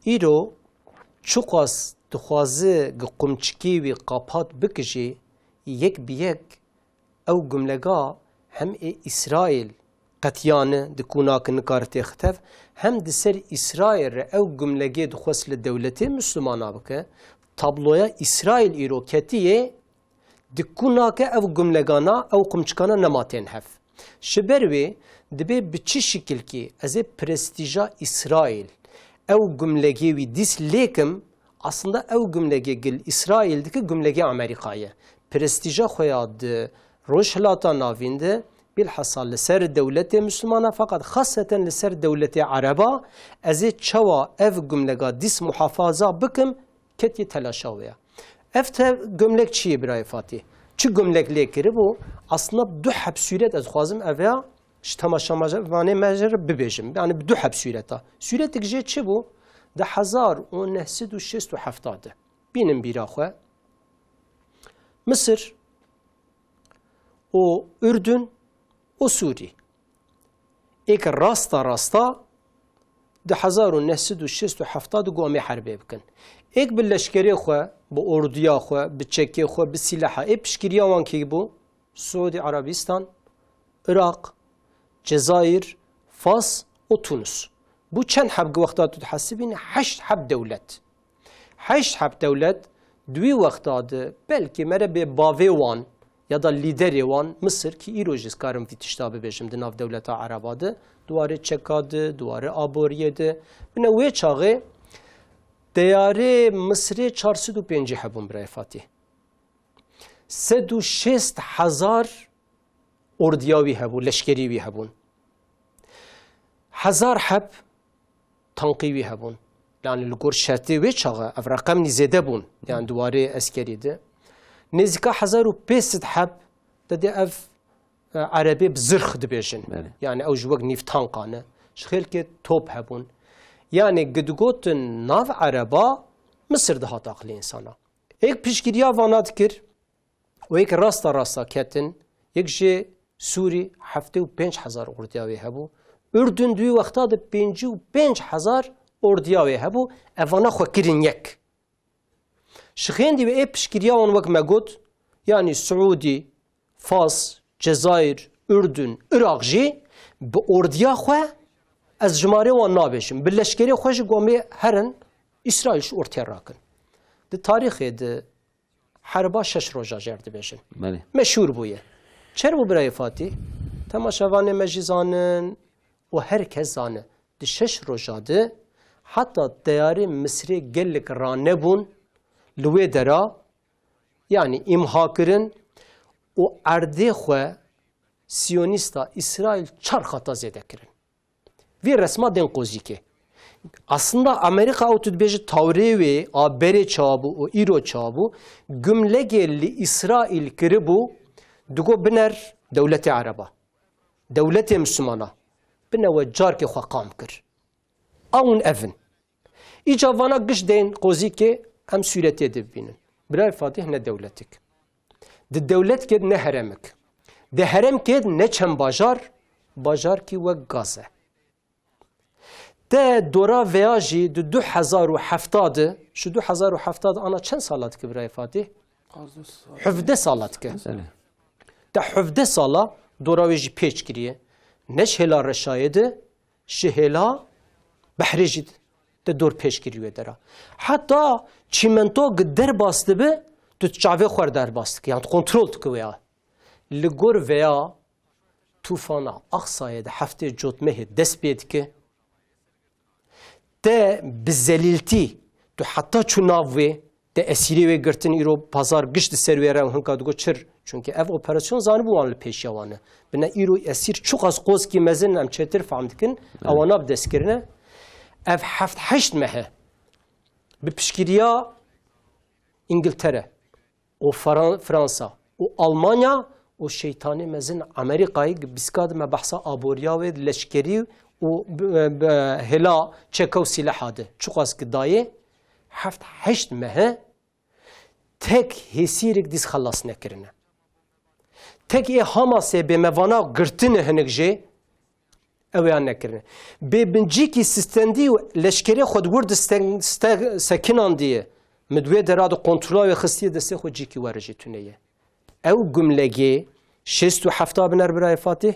îro çiqas dixwaze gi qumçikê wî qapat bike jî, yek bi yek ew gumlega hem ê Îsraîl qetiyane di kûna ki nikare têxitev, hem di ser Îsraîl re ew gumlegê dixwest li dewletê Mislimana bike. Tabloya Îsraîl îro ketiyê di kûna ke ev gumlegana, ew qumçikana nema tên hev. Ji ber wê dibê bi çi şikilkî ez ê prestîja Îsraîl ew gumlegê wî dîs lêkim, aslında ew gumlegê gil Îsraîl dike gumlegê Amerîka ye. Prestîja xwe ya di Rojhilata Navîn de, bilhassa li ser dewletê Mislimana, feqet xaseten li ser dewletê Ereba, ez ê çawa ev gumlega dîs muhafaza bikim, ketiye telaşa wê ya. Ev te gomlek çi ye, birayê Fatî? Çi gomlek lê kiribû? Aslında du heb sûret ez dixwazim ev ya ji temaşevanê me jî re bibêjim. Yani bi du heb sûreta. Sûretik jê çi bû? Di hezar û neh sed û şêst û heft de. Bînin bîra xwe. Misir û Urdun û Sûrî. Êk rasta rasta di hezar û neh sed û şêst û heft de got em ê herbê bikin. Êk bi leşkerê xwe, bi orduya xwe, bi çekê xwe, bi sîleha ê piştgiriya wan kî bû? Siûdî Erebistan, Iraq, Cezayir, Fas û Tunis. Bû çend heb gi wexta tu dihesibînî? Heşt heb dewlet. Heşt heb dewlet di wî wexta de belkî mere bê bavê wan ya da lîderê wan Misir, kî îro jî ez karim vî tişta bibêjim di nav dewleta Ereba de, di warê çeka de, di warê aboriyê de. Bine wê çaxê diyarê Misirê çar sed û pêncî hebûn, birayê Fatî. Sed û şêst hezar ordiya wî hebû, leşkerî wî hebûn. Hezar heb tankî wî hebûn. Yani li gor şertê wê çaxe ev reqemnî zêde bûn. Yani di warê eskerî de. Nêzîka hezar û pênc sed heb de dê ev, e, erebê bi zirx dibêjin. Belê. Yani ew ji wek nîv tankan e. Ji xêlkê top hebûn. Yani gi digotin nav ereba Misir dihat aqilê însana. Êk piştgiriya vana dikir, û yek rasta rasta ketin, yek jê Sûrî heftê û pênc hezar ordiya wê hebû. Urdun di wî wexta de pêncî û pênc hezar ordiya wê hebû. Evana xwe kirin yek. Ji xêndî wê ê piştgiriya wan wek me got, yanî Siûdî, Fas, Cezayir, Urdun, Iraq jî bi ordiya xwe ez jimarê wan nabêjim. Bi leşkerê xwe jî gomê herin Îsraîl ji ortê rakin. Di tarîxê de Herba şeş roja jê re dibêjin. Belê. Meşhûr bûye. Çer bû birayê Fatî? Temaşevanê me jî zanin û her kes zane. Di şeş roja de heta teyarê Misirê gelek ranebûn li wê dera, yanî îmha kirin û erdê xwe Siyonîsta Îsraîl çar qata zêde kirin. Vî resma tên qozîkê. Aslında Amerîka ew tu dibêjî tawrê wê a berê çawa bû û îro çawa bû, gumlegê li Îsraîl kiribû, digot biner dewletê Ereba, dewletê Mislimana. Bine we carkê xwe qam kir. Ewn ev in. Îca vana giş tên qozîkê em sûretê dibînin. Birayê Fatîh ne dewletik. Di dewletkê ne heremik. Di heremkê ne çend bajar, bajarkî wek Gaze. Te dora veya jî di du hezar û hefta de, ji du hezar û hefta de ana çend sala dike birayê Fatîh? Hevdeh sala dike. Belê. Te hevdeh sala dora wê jî pêç kiriye. Ne ji hêla reşayê de, ji hêla behrê jî te dor pêş kirî wê dera. Heta çîmento gi derbas dibe, tu çavê xwe re derbas dike, yan kontrol dike wê ya. Li gor veya tûfana Aqsayê de heftê cotmehê dest pê dike. Te bi zelîltî, tu heta çû nav wê, te esîrê wê girtin, îro pazar giş di ser wê re û hinka digot çir. Çunkî ev operasyon zanibû wan li pêşiya wan e. Bine îro esîr çiqas qozkî mezin in, em çêtir fehm dikin, ewana bi dest kirine. Ev heft heşt meh e. Bi piştgiriya Îngiltere, û Fran-, Fransa û Almanya û şeytanê mezin Amerîkayê, bîska de me behsa aboriya wê, leşkerî û b-, b-, hêla çeka û sîleha de. Çiqas ki dayê, heft heşt mehe tek hêsîrek dîs xelas nekirine. Tek ê Hamasê bê me vana girtine hinek jê, ew ya nekirine. Bê bincîkî sistendî û leşkerê xwe di wir de ste-, ste-, sekinandiye, min di wê dera de kontrola wê xistiye destê xwe, cîkî were jî tune ye. Ew gumlegê şêst û hefta biner birayê Fatih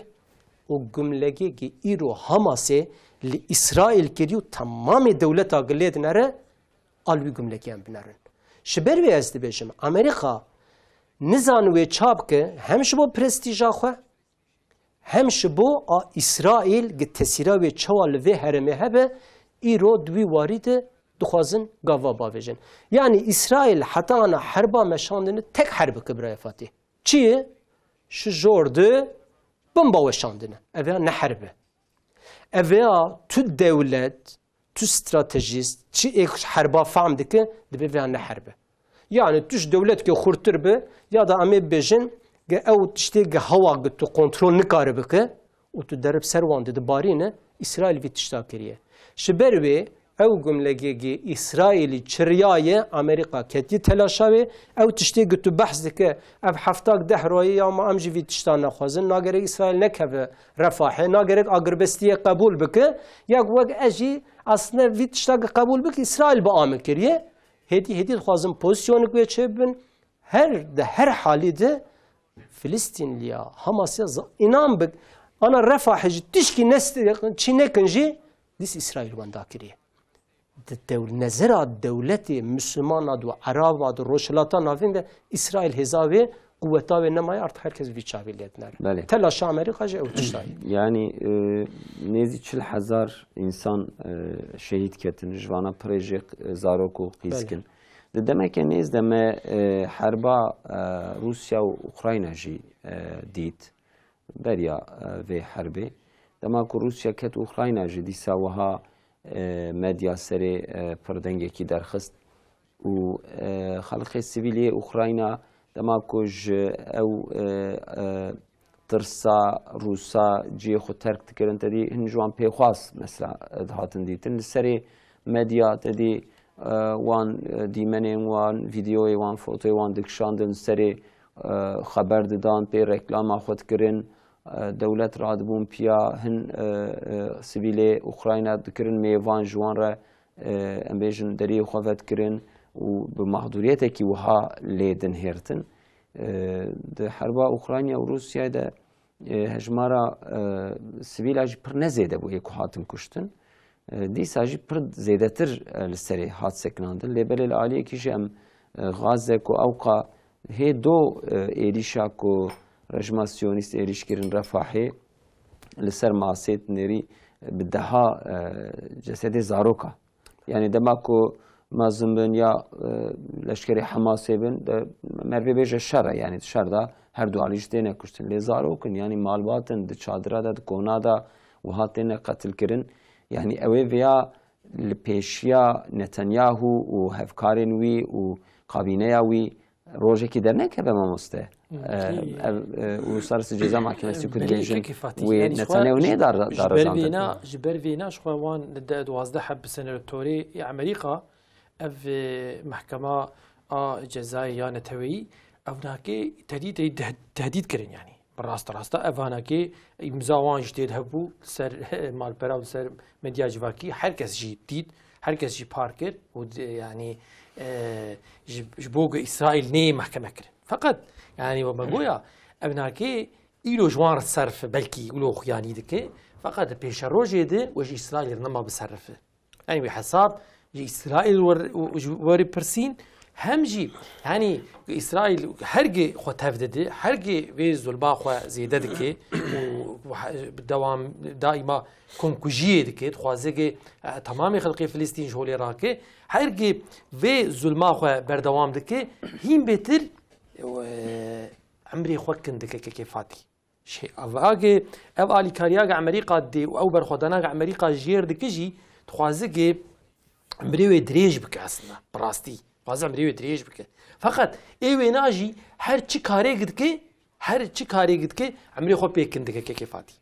û gumlegê ki îro Hamasê li Îsraîl kirî û temamê dewleta gilê dinere, al wî gumlekiyan binerin. Ji ber wê ez dibêjim, Amerîka nizan wê ça bike, hem ji bo prestîja xwe, hem ji bo a Îsraîl gi tesîra wê çawa li vê herêmê hebe, îro di wî warî de dixwazin gava bavêjin. Yanî Îsraîl heta ana herba meşandine tek herb ki birayê Fatîh. Çi ye? Şi jor di bomba weşandine. Ev ya ne herb e. Ev ya tu dewlet, tu stratejîst, çi êk herba fehm dike, dibe vê ya ne herb e. Yani tu ji dewletkê xurtir bi, ya da em ê bêjin, ge ew tiştê ge hewa ge tu kontrol nikare bike û tu derib ser wan de dibarîne, Îsraîl vî tişta kiriye. Ji ber wê ew gumlegê ge Îsraîlî çiriyaye, Amerîka ketiye telaşa wê, ew tiştê ge tu behs dike, ev heftak deh royê ya ma em jî vî tişta nexwazin, nagerek Îsraîl nekeve Refahê, nagerek agirbestiyê qebûl bike, ya wek ez jî aslında vî tişta ge qebûl bike, Îsraîl bi a min kiriye, hêdî hêdî dixwazin pozîsyonik wê çêbibin, her di her halî de Filistînliya, Hamas ya za-, înan bik, ana Refahê jî tişkî nest-, çî nekin jî, dîs Îsraîl wenda kiriye. Di dew-, nezera dewletê Mislimana di Eraba di Rojhilata Navîn de Îsraîl hêza wê, quweta wê nemaye, artık herkes vî çavî lê dinere. Belê. Telaşa Amerîka jî ew tiştayê. Yani, e, nêzî çil hezar insan, e, şehîd ketin, ji vana pirê jê, e, zarok û qîz Belê. kin. Di demeke nêz de me, e, herba, e, Rûsya û Ukrayna jî, e, dît beriya, e, vê herbê. Dema ku Rûsya ket Ukrayna jî dîsa wiha, e, medya serê, e, pir dengekî derxist û, e, xelqê sivîl yê Ukrayna dema ku ji ew, e, e, tirsa Rûsa cihê xwe terk dikirin, te dî hin ji wan pêxwas mesela, e, dihatin dîtin. Li serê medya te dî, e, wan, e, dîmenên wan, vîdeoyê wan, fotoyê wan dikişandin, li serê, e, xeber didan, pê reklama xwe dikirin, e, dewlet radibûn piya, hin, e, e, sivîlê Ukrayna dikirin mêvan ji wan re, e, em bêjin deriyê xwe vedikirin û bi mexdûriyetekî wiha lê dinhêrtin. E, di herba Ukrayna û Rûsyayê de, e, hejmara, e, sivîla jî pir ne zêde bû yê ku hatin kuştin. E, dîsa jî pir zêdetir, e, li serê hat sekinandin. Lê belê li aliyekî jî em, e, Gaze ku ewqa hê do, e, êrîşa ku rejima siyonîst êrîş kirin Refahê li ser masê dinêrî bi deha, e, cesedê zaroka. Yani dema ku mezin bin ya, e, leşkerê Hamasê bin, de, mervê bêje şer e, yani şer de her du alî jî têne kuştin. Lê zarok in, yani malbat in, di çadira de, di kona de wiha têne qetil kirin. Yani ew ê vêya li pêşiya Netanyahu û hevkarên wî û kabîneya wî rojekî dernekeve mamoste. Hı, E, ki- ev, e, Uluslararası Ceza Mahkemesi ku Belê dibêjin kekê Fatih, wê yani ji xwe Netanyahu nê dar-, ji ber darazandin. vêna, ji ber vêna ji xwe wan li de duwazdeh heb bi seneratorê ya Amerîka, ev, e, mehkema a cezayê ya neteweyî, ev nake tedî tê deh-, tehdît kirin yani. Bi rast rasta ev hanakê îmza wan jî tê de hebû, li ser malpera û li ser medya civakî her kes jî dît, her kes jî par kir û di-, yanî, e, ji, ji bo ku Îsraîl neyê mehkeme kirin. Feqet, yanî we me goya, ev nakê îro ji wan re serf e, belkî wilo xuyanî dike, feqet di pêşerojê de we ji Îsraîlê re nema bi serf e. Yanî wî hesab ji Îsraîl wer-, ji we re pirsîn, hem jî, yanî Îsraîl hergê xwe tev dide, hergê vê zulma xwe zêde dike û he-, dewam, daîma komkujiyê dike, dixwaze ke, e, temamê xelkê Filistîn ji holê rake, hergê vê zulma xwe berdewam dike, hîn bêtir, e, emrê xwe kin dike kekê Fatî. Şê-, ev agê, ev alîkariya ge Amerîka dê û ew berxwedana ge Amerîka jêr dike jî, dixwaze ke birê wê dirêj bike aslında, bi rastî. Dixwaze emrê wê dirêj bike. Feqet ê wêna jî her çi karêk dike, her çi karêk dike, emrê xwe pê kin dike kekê Fatî.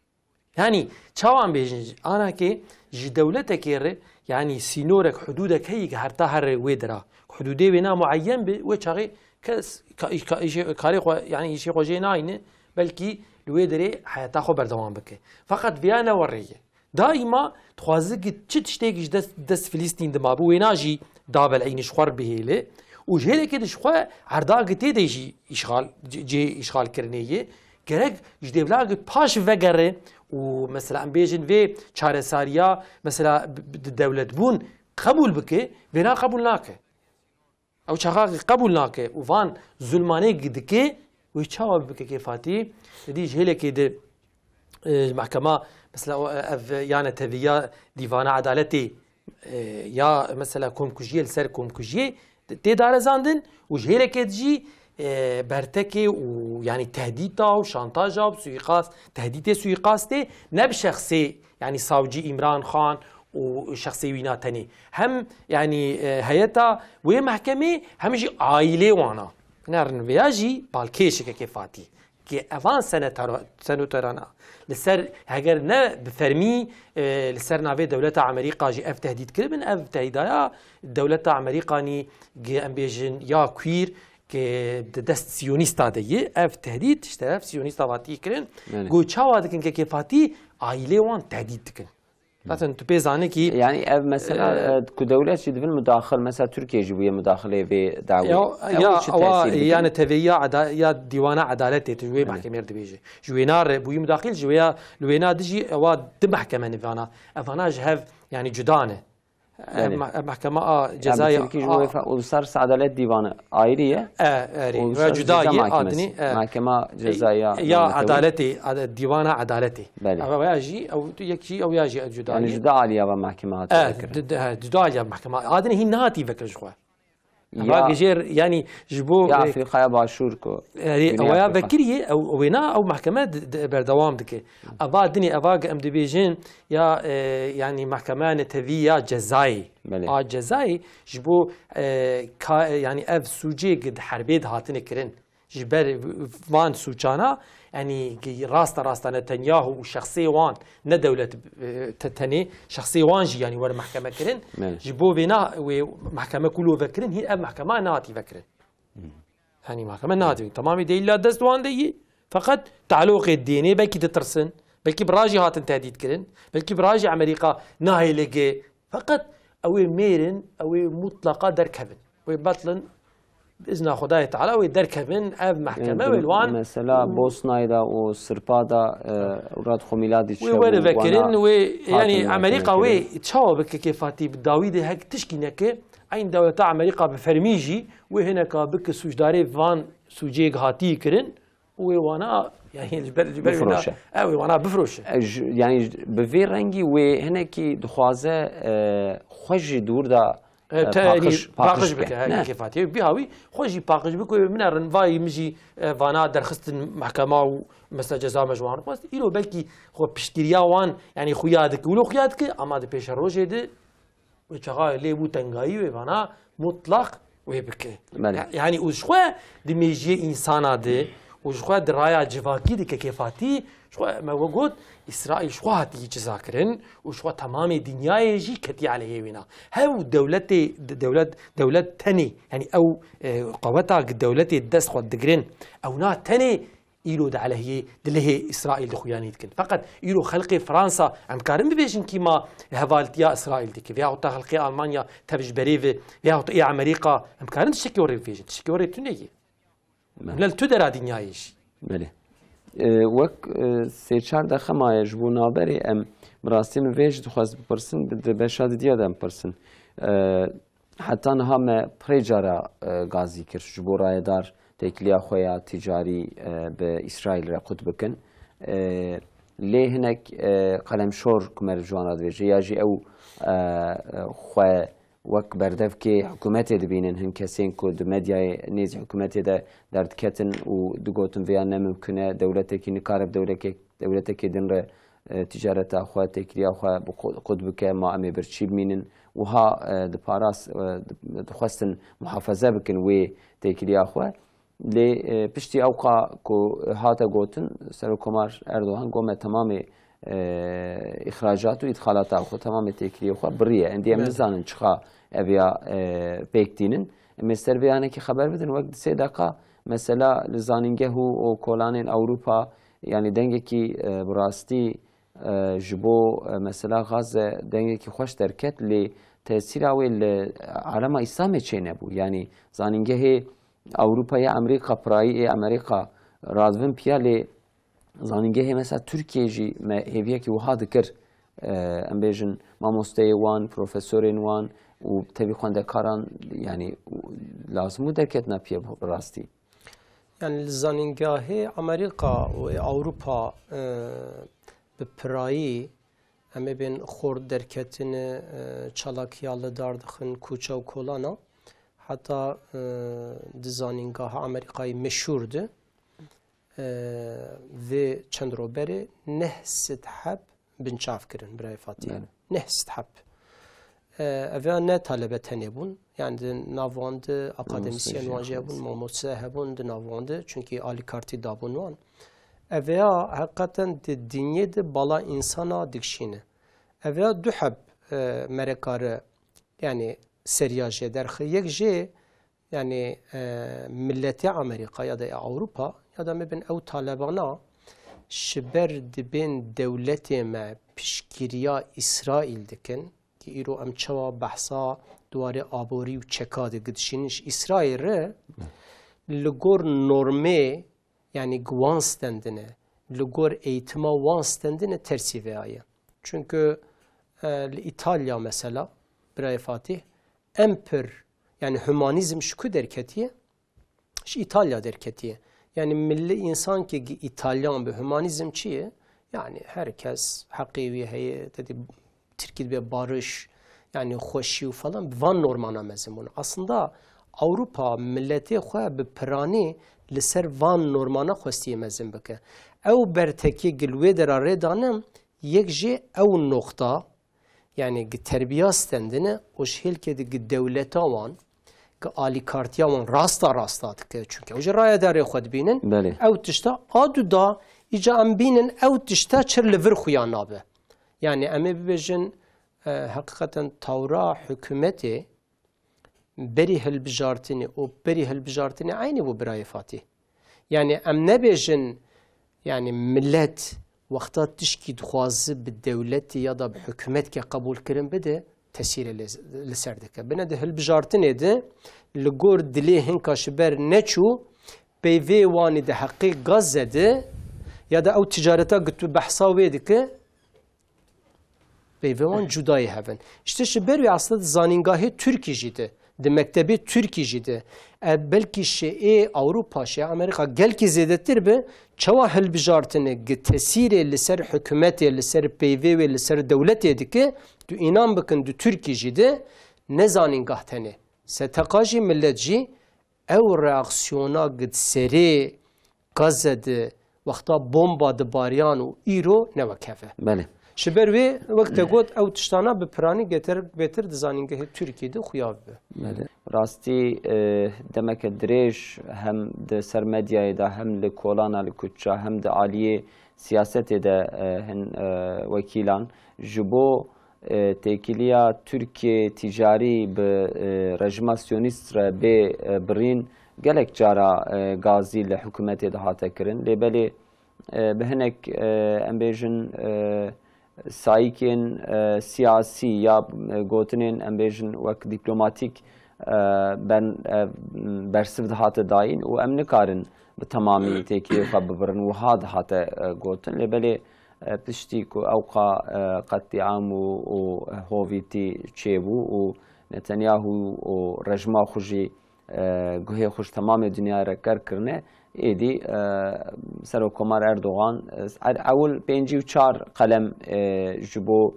Yanî çawa em bêjin, anakê ji dewletekê re, yanî sînorek, hudûdek heyî ki her ta here wê dira. Hudûdê wêna mueyen bi, wê çaxê kes ka-, ka-, îşê, karê xwe, yanî îşê xwe jê nayne, belkî li wê derê heyata xwe berdewam bike. Feqet viya ne werê ye. Daîma dixwaze ki çi tiştêkî ji dest, dest Filîstîn de mabû, wêna jî dabel eynî ji xwe re bihêle û ji hêlekê de ji xwe erdagê tê de jî îşxal, cê, cê îşxalkirinê ye. Gerek ji dêvla ki paş vegere û mesela em bêjin vê çaresariya mesela bi, bi, di dewletbûn qebûl bike, vêna qebûl nake. Ew çaxa qebûl nake û van zulmanê dike, wê çawa bike kê Fatî? Dî ji hêlekê di, e, mehkema, mesela, o, ev ya neteviya dîvana edaletê, e, ya mesela komkujiyê li ser komkujiyê tê darezandin û ji hêlekê jî, e, bertekê û, yanî, tehdîta û şantaja û suîqast, tehdîtê suîqastê ne bi şexsê, yanî savcî Îmran Xan û şexsê wîna tenê. Hem, yanî, e, heyeta wê mehkemê hem jî aîlê wana. Nerin vêya jî balkêşeke kê Fatî. Ki evan senetara-, senatorana li ser heger ne bi fermî, e, li ser navê dewleta Amerîka jî ev tehdît kiribin, ev tehdîdaya dewleta Amerîkanî ki em bêjin ya queer ki di dest siyonîsta de ye, ev tehdît ji teref siyonîsta Fatî kirin. Belê. Got çawa dikin kekê Fatî, aîlê wan tehdît dikin. Zaten tu pê zanî ki, Yani ev mesela, e, e, ku dewlet jî divin mudaxil, mesela Tirkiye jî bûye mudaxilê vê dawê. Ya, Ew ya, çi awa, tesîr bidin? Yani teveya ada-, ya dîwana edaletê tu ji wê Evet. mahkemê re dibêje. Ji wêna re bûyî mudaxil, ji wêya, li wêna dijî ewa di mahkeme nivana. Evana ji hev, yani cuda ne. Ev Yani. ma-, ev mahkema a Ya cezaya bi Tirkî jî a wê fe-, Uluslararası Adalet Divanı ayrı ye. E, erê. Ve Uluslararası cuda Ceza ye, Mahkemesi. adini, e. Mahkema E, Cezaya ya Mahkeme. Adaletê, ad-, dîwana edaletê. Belê. Ev ya jî, ew yek jî, ew ya jî cuda Yani ye. Cuda aliya ve mahkeme hatiye E, vekirin. di-, di-, he, cuda aliya mahkeme. Adini hîn nehatî vekir ji xwe. Ya Eva gijêr, yani ji bo, Ya e, Afrikaya Başûr ku. Erê, Güney ew ya Afrika. vekiriye, ew, ew wêna, ew mahkeme di-, di-, berdewam dike. Eva dinê, eva ge em dibêjin, ya, e, yani mahkeme netewî ya cezayê. Belê. A cezayê ji bo, e, ka-, yani ev sûcê ki di herbê de hatine kirin. Ji ber van sûçana, yani ki rasta rasta Netanyahu û şexsê wan, ne dewlet, e, te-, tenê, şexsê wan jî yani were mahkeme kirin. Belê. Ji bo vêna wê mahkeme ku lo vekirin, hîn ev mahkema nehatî vekirin. Hani mahkeme nehatî vekirin. Tamamê delîla dest wan de yî. Feqet tealoqê dênê belkî ditirsin. Belkî bi rajî hatin tehdît kirin. Belkî bi rajî Amerîka nahêle ge. Feqet ew ê mêrin, ew ê mutlaqa derkevin. Wê betlin, bi izna Xwedayê Teala wê derkevin, ev mahkeme Yani wê li wan. Mesela Bosnayê de û Sirpa de, e, Murat Xomîladî Wê çev were û vekirin, wana wê, yani hatin Amerîka wê vekirin. çawa bike kê Fatî bi dawî de hek tişkî neke, eyn dewleta Amerîka bi fermî jî wê hineka bike sûcdarê van sûcê hatî kirin, û wê wana, yani ji ber, ji ber wê Bifiroşe. da, ew wê wana bifiroşe. E, ji, yani bi vê rengî wê hinekî dixwaze, e, xwe ji dûr da, E, e, te, yani, paqij, paqij paqij bike, bike, he, Ne. kefatiye. Bi hawî, xwe jî paqij bike, wê binerin, vayî min jî, e, vana derxistin mehkema û mesela ceza me ji wan xwest. Îro belkî xwe piştgiriya wan, yani xuya dike, wilo xuya dike, ama di pêşerojê de wê çaxa lê bû tengayî wê vana mutlaq wê bike. Belê. Ya-, yani û ji xwe di mêjiyê însana de û ji xwe di raya civakî de kekêfatî, ji xwe me we got, Îsraîl ji xwe hatiye ceza kirin û ji xwe temamê dinyayê jî ketiye aleyhê wêna. Hew dewletê, de-, dewlet, dewlet tenê, yani ew, e, qeweta ki dewletê dest xwe digirin, ew na tenê îro di aleyhê, di lehê Îsraîl de xuyanî dikin. Feqet îro xelkê Fransa, em karin bibêjin kî ma hevaltiya Îsraîl dike, veyahut da xelkê Almanya tev ji berê ve, veyahut ê Amerîka, em karin tiştekî orê bibêjin. Tiştekî orê tune ye. Belê. Bila li tu dera dinyayê jî. Belê. E, wek, e, sê çar deqe maye ji bo navberê em bi rastî min vê jî dixwest bipirsin, di, di beşa didiya de em pirsin. E, Heta niha me pirê cara, e, gazî kir ji bo rayedar têkiliya xwe ya tîcarî, e, bi Îsraîl re qut bikin. E, lê hinek, e, qelemşor ku me li ji wan re dibêje ya jî ew, e, e, xwe wek berdevkê hikûmetê dibînin, hin kesên ku di medyayê nêzî hikûmetê de derdiketin û digotin vêya ne mimkun e, dewletekî nikare bi dewlekê-, dewletekê din re, e, tîcareta xwe, têkiliya xwe bi qu-, qut bike, ma em ê birçî bimînin wiha, e, diparast, e, di-, dixwestin muhafaze bikin wê têkiliya xwe. Lê, e, piştî ewqa ku hate gotin, Serokkomar Erdogan got, me temamê, e, îxracat û îdxalata xwe, temamê têkiliyê xwe biriye. Endî em Belê. nizanin çiqa ev ya, e, pêk tînin. Em ê ser vê yanekî xeber bidin. Wek di sê deqa mesela li zanîngeh û, û kolanên Ewropa, yanî dengekî, e, bi rastî, e, ji bo, e, mesela Gaze dengekî xweş derket, lê tesîra wê li alema Îslamê çênebû. Yanî zanîngehê Ewropa ya Amerîka, pirayî ê Amerîka radivin piya, lê zanîngehê mesela Tirkiyê jî me hêviyekî wiha dikir. E, em bêjin mamosteyê wan, profesorên wan û tevî xwendekaran, yanî lazim bû derketina piya bi rastî. Yani li zanîngehê Amerîka û ê Ewropa, e, bi pirayî em ê bên xort derketine, e, çalakiya li dar dixin, kûçe û kolana. Heta, e, di zanîngeha Amerîkayê meşhûr de, e, vê çend ro berê neh sed heb binçav kirin, birayê Fatî. Belê. Neh sed heb. E, ev ya ne talebe tenê bûn. Yani di nav wan de akademîsyen wan jî hebûn, mamoste hebûn di nav wan de. Çünkü alîkartî dabûn wan. Ev ya heqîqeten di dinyê de bala însana dikişîne. Ev ya du heb, e, merekare, yani seriya jê derxi. Yek jê, yani, e, milletê Amerîka ya da Ewropa ya da mebin ew talebana ji ber dibên dewletê me piştgiriya Îsraîl dikin, ki îro em çawa behsa di warê aborî û çeka de gidişînin ji Îsraîl re, li gor normê, yani gi wan stendine, li gor eğitima wan stendine tersî veya ye. Çünkü, e, li Îtalya mesela, birayê Fatîh, en pir, yani humanîzm ji ku derketiye? Ji Îtalya derketiye. Yani milli însan ki gi Îtalyan bi, humanîzm çi ye? Yani herkes heqê wî heye, tedî Tirkî dibe barış, yani xweşî û falan, bi van normana mezin bûn. Aslında Ewropa milletê xwe bi piranî li ser van normana xwestiye mezin bike. Ew bertekî gi li wê dera rê dane, yek jê ew noqta, yani gi terbiya stendine û ji hêlkê de gi dewleta wan, gi alîkartiya wan rasta rasta dike. Çünkü ew jî rayedarê xwe dibînin. Belê. Ew tişta a du da, îca em bînin ew tişta çir li vir xuya nabe. Yani em ê bibêjin, e, heqîqeten tawra hikûmetê berî hilbijartinê û berî hilbijartinê eynî bû, birayê Fatîh. Yani em nebêjin, yani millet wexta tişkî dixwazi bi dewletê ya da bi hikûmetkê qebûl kirin bide, tesîrê lê, li ser dike. Bine di hilbijartinê de li gor dilê hinka ji ber neçû, peyvê wanî di heqê Gazze de ya da ew ticareta ku tu behsa wê dike, peyvê wan cudayê hev in. Îşte ji ber wê aslında di zanîngahê Tirkî jî de, di mektebê Tirkî jî de, e, belkî şêê Ewropa, şêê Amerîka gelkî zêdetir be, çawa hilbijartinê gi tesîrê li ser hikûmetê, li ser peyvê wê, li ser dewletê dike, tu înan bikin di Tirkî jî de ne zanîngah tenê. Seteqa jî, millet jî ew reaksiyona gi di serê Gazze de wexta bomba dibariyan û îro ne wek hev e. Belê. Ji ber wê, wek te got, ew tiştana bi piranî getir, bêtir di zanîngehê Tirkî de xuya bibe. Belê. Rastî, e, demeke dirêj hem di ser medyayê de, hem li kolana, li kuçça, hem di aliyê siyasetê de, e, hin, e, wekîlan ji bo e, têkiliya Tirkiyê ticarî bi, e, rejima Siyonîst re bê, e, birîn gelek cara, e, gazî li hikûmetê de hate kirin. Lê belê, e, bi hinek, e, em bêjin, e, sayîkên, e, siyasî ya, e, gotinên, em bêjin, wek dîplomatîk, e, ben, e, bersiv dihate dayîn û em nikarin bi temamî têkiliyê xwe bibirin. Wiha dihate, e, gotin. Lê belê, e, piştî ku ewqa, e, qetlîam û, û hovîtî çêbû û Netanyahu û rejima xwe jî, e, guhê xwe ji temamê dinyayê re ker kirine, êdî, e, Serokkomar Erdogan, e, er-, ewil pêncî û çar qelem, e, ji bo,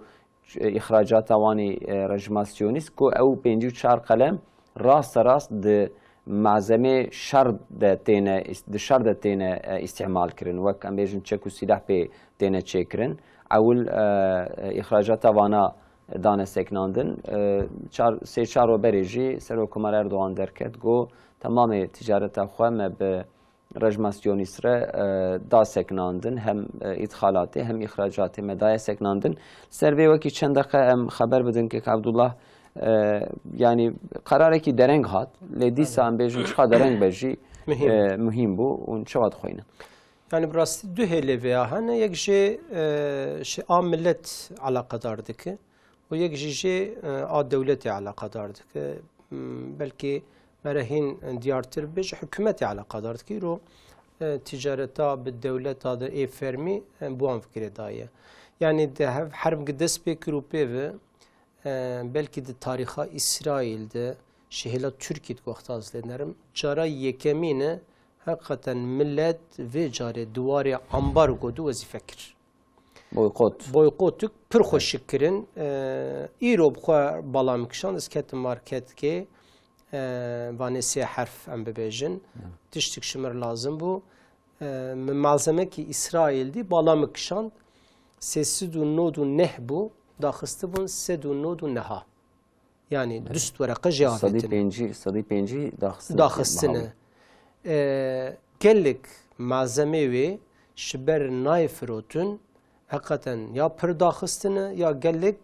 e, îxracata wanî, e, rejima Siyonîst, ku ew pêncî û çar qelem rasterast di malzemê şer de têne, di şer de têne, e, îstîmal kirin. Wek em bêjin çek û sîleh pê têne çêkirin. Ewil, e, e, îxracata vana, dane seknandin. E, çar, sê çar ro berê jî Serokkomar Erdogan derket, got, temamê ticareta xwe me bi rejima Siyonîst re, e, da seknandin, hem, e, îtxalatê hem îxracatê me daye seknandin. Ser vê wekî çend deqe em xeber bidin, kek Abdullah, e, yanî qerarekî dereng hat, lê dîsa em bêjin çiqa dereng be jî, Muhîm. e, muhîm bû û çawa dixweynin? Yani bi rastî du hêlê vêya hene, yek jê, e, şi a millet eleqedar dike û yek jî jê, e, a dewletê eleqedar dike. Hmm, belkî me re hîn diyartir bêje, hikûmetê eleqedar dike. Îro, e, ticareta bi dewleta de ê fermî, e, bi wan fikirê daye. Yani di hev herb gi dest pê kir û pê ve, e, belkî di tarîxa Îsraîl de, ji hêla Tirkî di wexta ez lê nerim, cara yekemîn e, heqeten millet vê carê di warê ambargo de wezîfe kir. Boykot. Boykotik pir xweşik kirin. E, îro bi xwe bala min kişand, ez ketim marketkê, e, vanê sê herf em bibêjin. Tiştik ji mir lazim bû. E, min malzemekî Îsraîl dî, bala min kişand. Sê sed û nod û neh bû, daxistibûn sed û nod û neha. Yani du sed wereqe jê Sedî avêtin. Pêncî, sedî pêncî daxistin. Daxistine. E, gelek malzemê wê ji ber nayê firotin, heqeten ya pir daxistine ya gelek,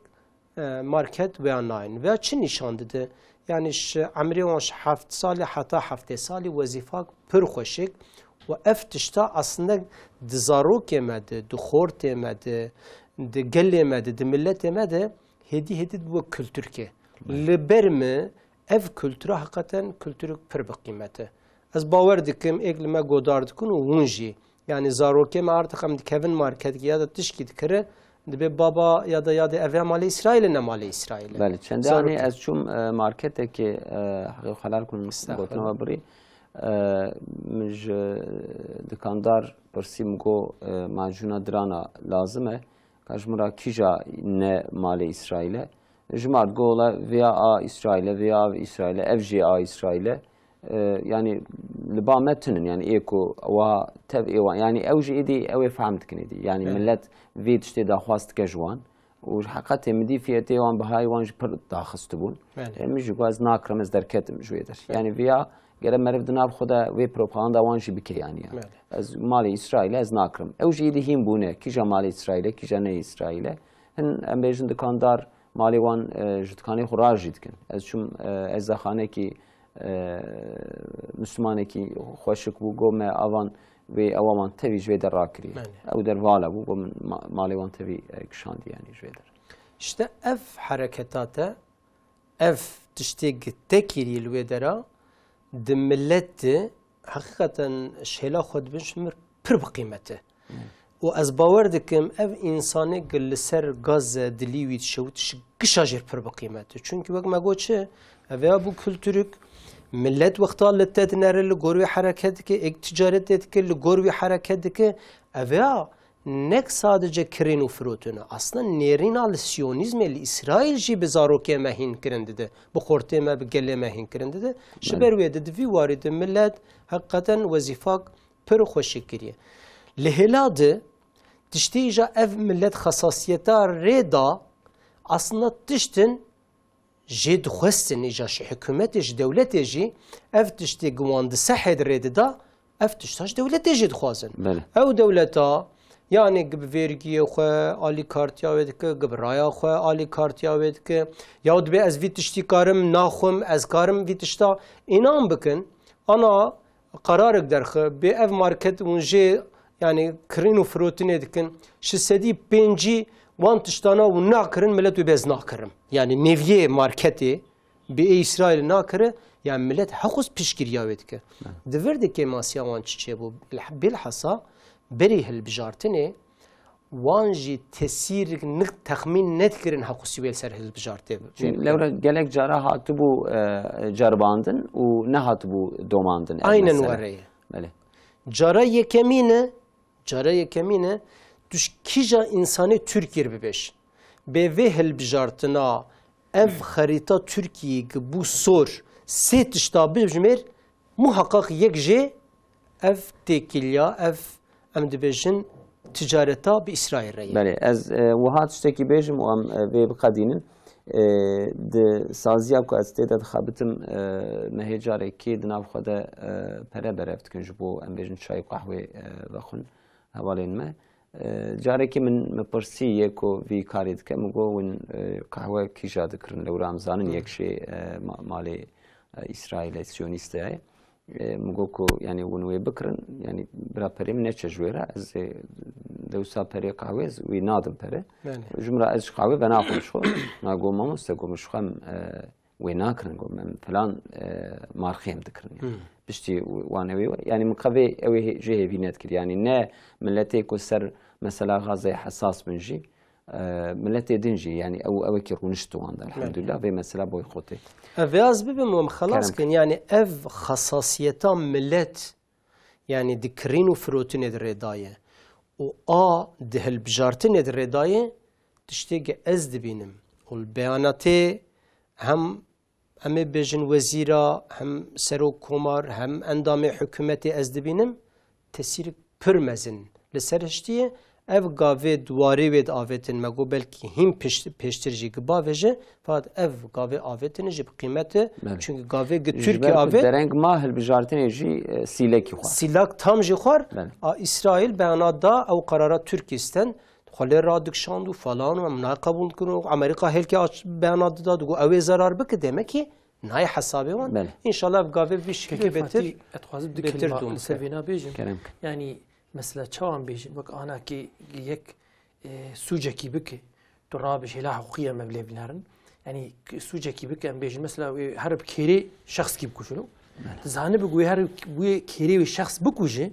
e, market veya nayên. Veya çi nîşan dide? Yani ji emrê wan ji heft salî heta heftê salî wezîfak pir xweşik û ev tişta aslında di zarokê me de, di xortê me de, di gelê me de, di miletê me de hêdî hêdî dibe kulturkê. Li ber min ev kultura heqeten kulturek pir bi qîmet e. Ez bawer dikim, êk li me godar dikin û hûn jî. Yani zarokê me artık em dikevin marketkî ya da tişkî dikire, dibe baba ya da yadê ev ya malê Îsraîl e, ne malê Îsraîl e. Belê, çendê anî Zarokê. ez çûm, e, marketekê, e, heqê xwe helal kun Estağfurullah. gotina we birî. E, min ji dikandar pirsî, min got, e, macûna dirana lazim e. Ka ji min re kîja ne malê Îsraîl e? Ji mar digot, wela vêya a Îsraîl e, vêya a Îsraîl e, ev jî a Îsraîl e. E, yanî li ba me tinin, yanî ê ku wa tev ê wan, yanî ew jî êdî ew ê fehm dikin êdî. Yanî Evet. millet vê tiştê daxwaz dike ji wan. Û ji heqetê min dî fiyetê wan, bihayê wan jî pir daxistibûn. Belê. E, min jî got ez nakirim, ez derketim ji wê der. Belê. Yanî vêya gere meriv di nav xwe de wê propaganda wan jî bike yanî ya. Belê. Ez malê Îsraîl e, ez nakirim. Ew jî êdî hîn bûne, kîja malê Îsraîl e, kîja ne Îsraîl e. Hin em bêjin dikandar malê wan, e, ji dikanê xwe rar jî dikin. Ez çûm, e, ezexanekî, e, Mislimanekî xweşik bû, got me avan wê ewa wan tevî ji vê der rakiriye. Belê. Ew der vala bû, got min ma-, malê wan tevî, e, kişandiye yanî ji vê der. İşte ev hereketa te, ev tiştê gi te kiriye li wê dera, di millet de heqîqeten şêla xwe dibin ji mir pir bi qîmet e. Û ez bawer dikim ev însanê gi li ser Gaze dilî wî dişewit ji gişa jêr pir bi qîmet e. Çunkî wek me got çi, ev ya bû kulturuk, millet wexta li te dinere li gor wî hereket dike, êk ticaretê dike, li gor wî hereket dike. Ev ya nek sadece kirîn û firotin e. Aslında nêrîna li siyonîzmê, li Îsraîl jî bi zarokê me hîn kirin dide, bi xortê me, bi gelê me hîn kirin dide. Ji Belê. ber wê de di vî warî de millet heqîqeten wezîfak pir xweşik kiriye. Li hêla de tiştê îja ev millet xesasiyeta rê da, aslında tiştin jê dixwestin, îja ji hikûmetê, ji dewletê jî ev tiştê gi wan di sehê de rê dida, ev tişta ji dewletê jî dixwazin. Belê. Ew dewleta, yanî gi bi vergiyê xwe alîkartiya wê dike, gi bi raya xwe alîkartiya wê dike, ya dibe ez vî tiştî karim naxwim, ez karim vî tişta înan bikin, ana qerarek derxe, bê ev market hûn jê, yanî kirîn û firotinê dikin, ji sedî pêncî wan tiştana hûn nakirin, milet wê bê ez nakirim. Yanî nêviyê marketê bê ê Îsraîlê nakire, yanî milet heqûs piştgiriya wê dike. Di vir de kêmasiya wan çi çêbû? Bilh-, bilhassa berî hilbijartinê wan jî tesîrek nik texmîn nedikirin heqûsî wê li ser hilbijartê. Çünkü lewre gelek cara hatibû, e, ceribandin û nehatibû domandin ev Aynen mesele. were ye. Belê. Cara yekemîn e, cara yekemîn e, tu ji kîja însanê Tirkiyê re bibêj. Bê vê hilbijartina ev xerîta Tirkiyê ki bû sor sê tişta bijimêr, muheqeq yek jê ev têkiliya, ev, em dibêjin, ticareta bi Îsraîl re ye. Belê, ez, e, wiha tiştekî bêjim û em, e, vê biqedînin. E, di saziya ku ez tê de dixebitim, e, me hê carekê di nav xwe de, e, pere berev dikin ji bo, em bêjin, çay û qehwê, e, vexwin hevalên me. E, carekê min, min pirsî yê ku vî karê dike, min got, win, e, qehwe kîja dikirin? Lewra em zanin yek jê, e, ma-, malê, e, Îsraîlê, Siyonîst e. E, min got ku, yanî, hûn wê bikirin, yanî, bira perê min neçe ji wê re, ez ê dewsa perê qehwê ez wî nadim pere. Belê. Ji min re ez ji qehwê venaxwim ji xwe. Na got, mamoste, got, min ji xwe em, e, wê nakirin, got, em filan, e, marxê em dikirin. Yanî. Hmm. Piştî wan ew ê, yanî, min qevê ew ê hê-, jê hêvî nedikir. Yanî, ne miletê ku ser mesela Gazeyê hesas bin jî, e, miletê din jî, yanî ew, ew wekî rûnişt wan de, elhamdülillah, vê mesela boykotê. Ev vê az bibim, em xelas Kerem. Kin. Yanî ev xesasiyeta milet, yanî di kirîn û firotinê di rê daye. Û a di hilbijartinê di rê daye, tiştê ge ez dibînim. Û li beyanatê hem em ê bêjin wezîra, hem serok komar, hem endamê hikûmetê ez dibînim, tesîrek pir mezin li ser hiştiye. Ev gavê di warê wê de avêtin, me got belkî hîn pişt-, pêştir jî gi bavêje, fakat ev gavê avêtine jî bi qîmet e. Belê. Çünkü gavê gi Ji Tirkiye ber ku avêt. Dereng ma hilbijartinê jî, e, sîlekî xwar. Sîlak tam jî xwar. Belê. A Îsraîl beyana da ew karara Tirkiye sten. Xwe lê radikişand û falan û em nayê qebûl dikin û Amerîka hêlkê aç beyana dida, digot ew ê zerar bike, demek ki nayê hesabê wan. Belê. Înşallah ev gavê vî şiklê Kekê bêtir, Fatî, ez dixwazim du bêtir kelîma dûm li ser ke. Vêna bêjim. Kerem ke. Yanî, mesela, çawan bêjin, wek anakê yek, e, sûcekî bike, tu rabêj hêla hiqûqî em ev lê binerin. Yanî, k-, sûcekî bike, em bêjin, mesela, wê her bi kêrê şexskî bikujin. Belê. Tu zanî bi wê her wê kêrê wê şexs bikuje,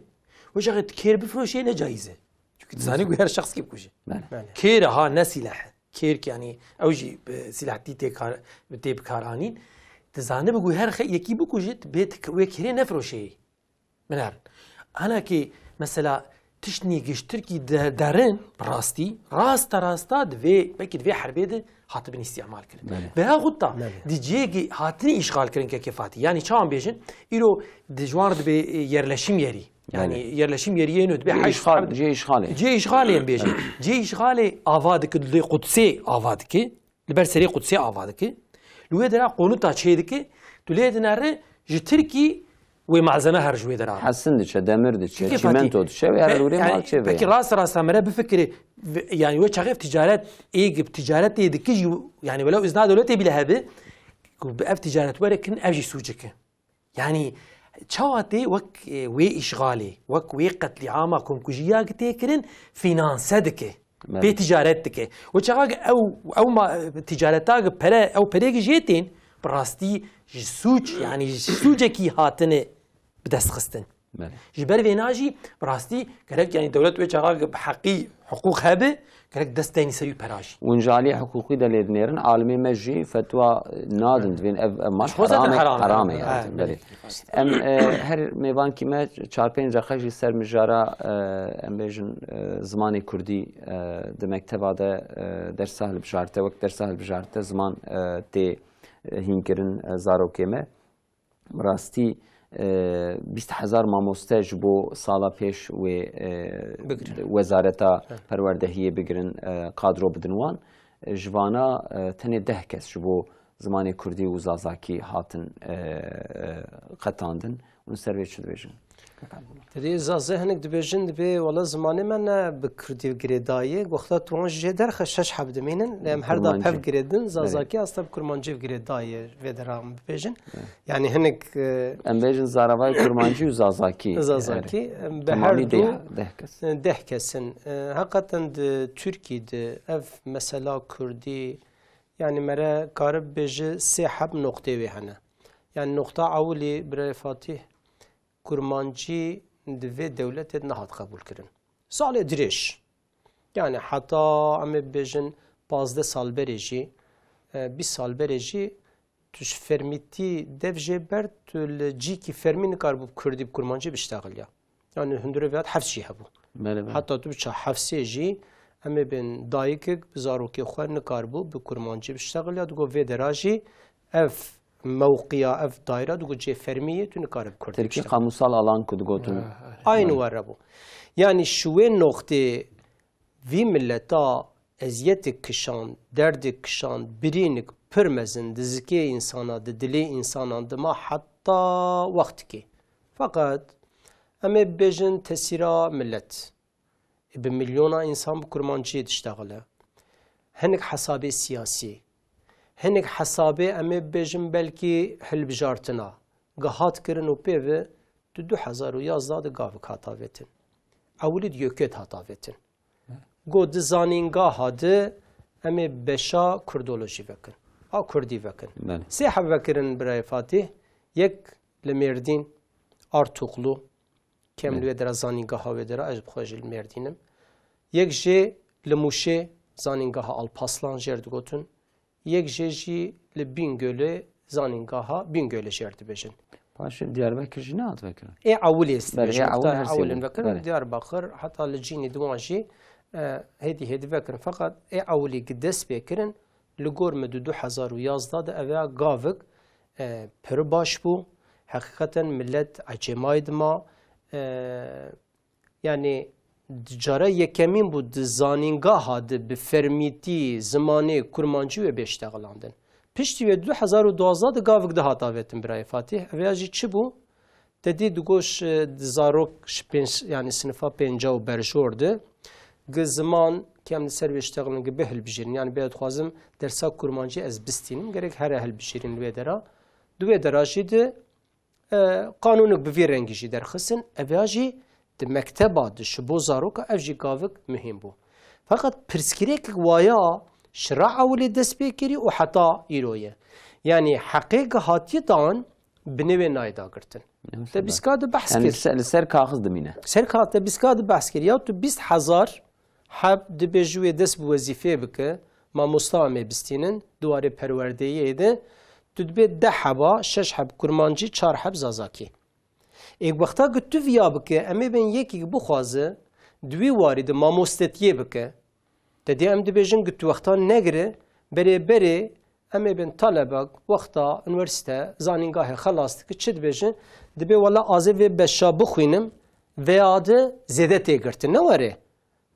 wê çaxê tu kêr bifroşê ne caiz e. Çünkü tu zanî ku her şexskî bikuje. Belê. Belê. Kêr e ha, ne sîleh e. Kêr ki, yanî, ew jî bi sîlehtî tê kar, tê bikaranîn. Tu zanî bi ku her xe-, yekî bikuje, tu bê tu wê kêrê nefroşeyî. Min her. Ana ki, mesela, tiştnî giştirkî de-, derin, bi rastî, rasta rasta di vê, belkî di vê herbê de hatibin îstîmal kirin. Belê. Veya xutta, Belê. Di cihê ki hatine îşxal kirin kekê Fatî. Yanî çawan bêjin, îro di ji wan re dibe, e, yerleşim yerî. Yanî Belê. Yerleşim yeriyê nû dibe Cihê heşt îşxal, heb-, cihê îşxalê. Cihê îşxalê em bêjin. Cihê îşxalê ava dike, li Qudsê ava dike. Li ber serê Qudsê ava dike. Li wê dera qonuta çê dike. Tu lê dinere ji Tirkî wê malzeme her ji wê dera. Hesin diçe, demir diçe, Peki çîmento Fatî, diçe, wê her pe-, li wê yanî, mal çê ve. Peki rast rasta mere bifikire, ve-, yanî wê çaxê ticaret, ê gi ticaret ê dike jî, yanî wela izna dewletê bile hebe, ku bi ev ticaret were kin, ev jî sûcik e. Yanî çawa tê wek, e, wê îşxalê, wek wê qetlîama komkujiya ki tê kirin, fînanse dike. Belê. Pê ticaret dike. Û çaxa ki ew, ew ma-, ticareta ki pere, ew perê ki jê tên, bi rastî ji sûc, yanî ji sûcekî hatine bi dest xistin. Belê. Ji ber vêna jî bi rastî gerek, yanî dewlet wê çaxa ki bi heqî hiqûq hebe, gerek dest deynî serî pera jî. Hûn ji alî hiqûqî de lê dinêrin, alimê me jî fetwa nadin, divên ev, ev mal Ji xwe zaten heram e, heram e. Heram e, Ha, yanî, belê. Em, e, her mêvankî me çar pênc deqe jî ser mijara, e, em bêjin, e, zimanê kurdî, e, di mekteba de, e, dersa hilbijarte, wek dersa hilbijarte ziman, e, tê, e, hînkirin, e, zarokê me. Bi rastî, e, bîst hezar mamoste ji bo sala pêş wê, e, Bigirin. Wezareta Evet. Perwerdehiyê bigirin, e, kadro bidin wan. E, ji vana, e, tenê deh kes ji bo zimanê kurdî û zazakî hatin, e, e, qetandin. Hûn ser vê çi dibêjin? Tedê Zazê hinek dibêjin, dibê wela zimanê me ne bi kurdî girêdayê. Wexta tu wan jê derxe şeş heb dimînin. Lê em her da Kurmancî. Pev girêdin, Belê. Zazakî asta bi kurmancî girêdayê vê dera em bibêjin. Evet. Yanî hinek, e, Em bêjin zaravayê kurmancî û zazakî. Zazakî, Evet. em bi Temamî her deh, du deh kes. deh kes in. E, heqeten di Tirkî de ev mesela kurdî, yanî mere karib bêje sê heb noqtê wê hene. Yanî noqta ewilî birayê Fatîh, kurmancî di vê dewletê de nehat qebûlkirin. Salê dirêj. Yanî heta em ê bibêjin pazdeh sal berê jî, e, bîst sal berê jî tu ji fermîtî dev jê ber tu li cîkî fermî nikaribû bi kurdî, bi kurmancî biştexiliya. Yanî hundirê vêhat hefs jî hebû. Belê, belê. Heta tu biça hefsê jî em ê bên dayikek bi zarokê xwe nikaribû bi kurmancî biştexiliya. Digot vê dera jî ev mewqiya, ev daîra digot cê fermî yê, tu nikaribî kurdî Tirkî biştexilî. Kamusal alan ku digotin. Ha, ha. Aynı Belê. Were bû. Yanî ji wê noqtê vî mileta eziyetik kişand, derdik kişand, birînik pir mezin di zikê însana, di dilê însanan dima heta wextikê. Feqet em ê bibêjin tesîra milet. Bi milyona însan bi kurmanciyê diştexile. Hinek hesabê siyasî, hinek hesabê em ê bibêjin belkî hilbijartina, gihat kirin û pê ve di du hezar û yazdeh de gavik hat avêtin. Ewilî di YÖKê de hat avêtin. Got di zanîngaha de em ê beşa kurdolojî vekin. A kurdî vekin. Belê. Sê heb vekirin birayê Fatîh. Yek li Mêrdîn, Artuklu, kem li Belê. Wê dera zanîngaha wê dera, ez bi xwe jî li Mêrdîn im. Yek jê li Mûşê, zanîngaha Alpaslan jêr digotin. Yek jê jî li Bîngölê, zanîngaha Bîngölê jêr dibêjin. Paşê Diyarbekir jî nehat vekirin? Ê ewilê ez Belê, dibêjim, ê ewil wexta her sê ewilin bin. Vekirin, Belê. Diyarbakir, heta li cînî diwan jî, e, hêdî hêdî vekirin. Feqet ê ewilî ki dest pê kirin, li gor min di du hezar û yazdeh de ev ya gavik, e, pir baş bû. Heqîqeten milet ecêmayî dima, e, Yanî, di cara yekemîn bû di zanîngaha de bi fermîtî zimanê kurmancî wê bê ştexilandin. Piştî wê du hezar û duwazdeh de gavik dihat avêtin birayê Fatîh. Ev ya jî çi bû? Te dî digot ji, e, di zarok ji pênc, yanî sinifa pênca û berjor de, gi ziman kem li ser wê ştexilin, gi bihilbijêrin. Yanî, bê dixwazim dersa kurmancî ez bistînim, gerek here hilbijêrin li wê dera. Di wê dera jî de e, qanûnek bi vî rengî jî derxistin. Ev ya jî di mekteba de ji bo zaroka ev jî gavik muhîm bû. Feqet pirsgirêkek waya ji ra ewilê dest pê kirî û heta îro ye. Yanî heqê ki hatiye dan bi nê wê nayê dagirtin. Te bîstka de behs Yanî kir. li ser, li ser kaxiz dimîne. Ser ka-, te bîstka de behs kir. Ya tu bîst hezar heb dibê ji wê dest bi wezîfeyê bike, mamosta em ê bistînin, di warê perwerdeyiyê de, tu dibê deh heba, şeş heb kurmancî, çar heb zazakî. Ê wexta ku tu viya bike, em ê bên yekî bixwaze, di wî warî de mamostetiyê bike. Te dê em dibêjin ku tu wexta negire, berê berê em ê bên talebek wexta unîversîte, zanîngahê xelas dike, çi dibêjin? Dibê wela azê vê beşa bixwînim, veya de zêde tê girtin, ne were?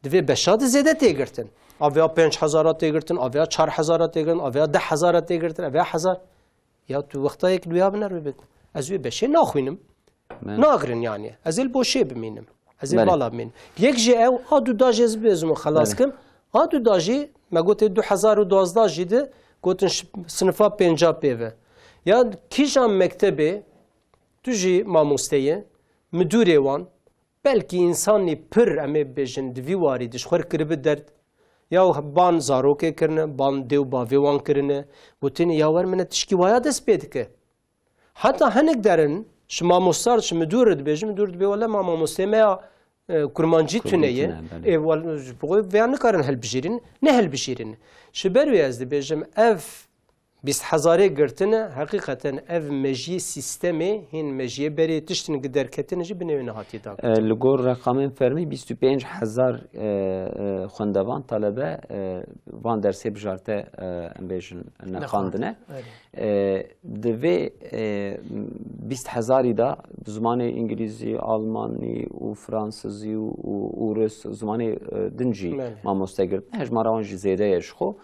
Di vê beşa de zêde tê girtin. Avêya pênc hezara tê girtin, avêya çar hezara tê girtin, avêya deh hezara tê girtin, avêya hezar. Ya tu wexta yek li wêya binêr bibit. Ez wê beşê naxwînim. Me. Nagrin yanî. Ez ê li boşê bimînim. Ez ê Belê. bala bimînim. Yek jî ew, a du da jî ez bêzim û xelas Belê. kim. A du da jî, me gotê du hezar û duwazdeh jî de gotin ş-, sinifa pênca pê ve. Ya kîjan mektebê, tu jî mamosteyê, midûrê wan, Belkî însanî pir, em ê bibêjin, di vî warî de ji xwe re kiribe derd. Ya ban zarokê kirine, ban dê û bavê wan kirine. Gotinê, ya wer min e tişkî waya dest pê dike. Heta hinek derin, ji mamosta re, ji midûr re dibêjin, midûr dibê, wele ma mamostê me ya, e, kurmancî Kurmancî tune ye. tune, belê. Ê, wel, ji bo vêya nikarin hilbijêrin, ne hilbijêrin. Ji ber wê ez dibêjim, ev bîst hezarê girtine, heqîqeten ev mejiyê sîstemê, hîn mejiyê berê tiştin ki derketine jî bi nêwê nehatiye dagirtin. E, li gor reqamên fermî bîst û pênc hezar, e, e, xwendevan, talebe, e, van dersê bijarte, e, em bêjin, neqandine. Erê. E, di vê, e, bîst hezarî de bi zimanê îngilîzî, almanî û fransizî û, û, û rus, zimanê, e, din jî Belê. mamoste girtine. Hejmara wan jî zêde ye ji xwe.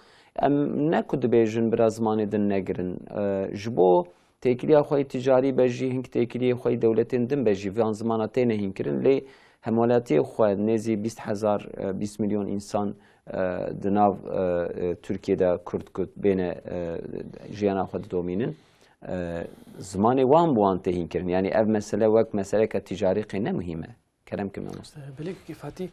Em ne ku dibêjin bira zimanê din negirin. E, ji bo têkiliya xwe yê ticarî be jî, hink têkiliyê xwe yê dewletên din be jî, van zimana têne hînkirin. Lê hemwelatiyê xwe nêzî bîst hezar, e, bîst milyon însan, e, di nav, e, e, Tirkiyê de Kurd ku bêne, e, jiyana xwe didomînin. E, zimanê wan bi wan tê hînkirin. Yanî ev mesele wek meseleke ticarî qey ne muhîm e. Kerem ki mamoste. Belê ki Fatî,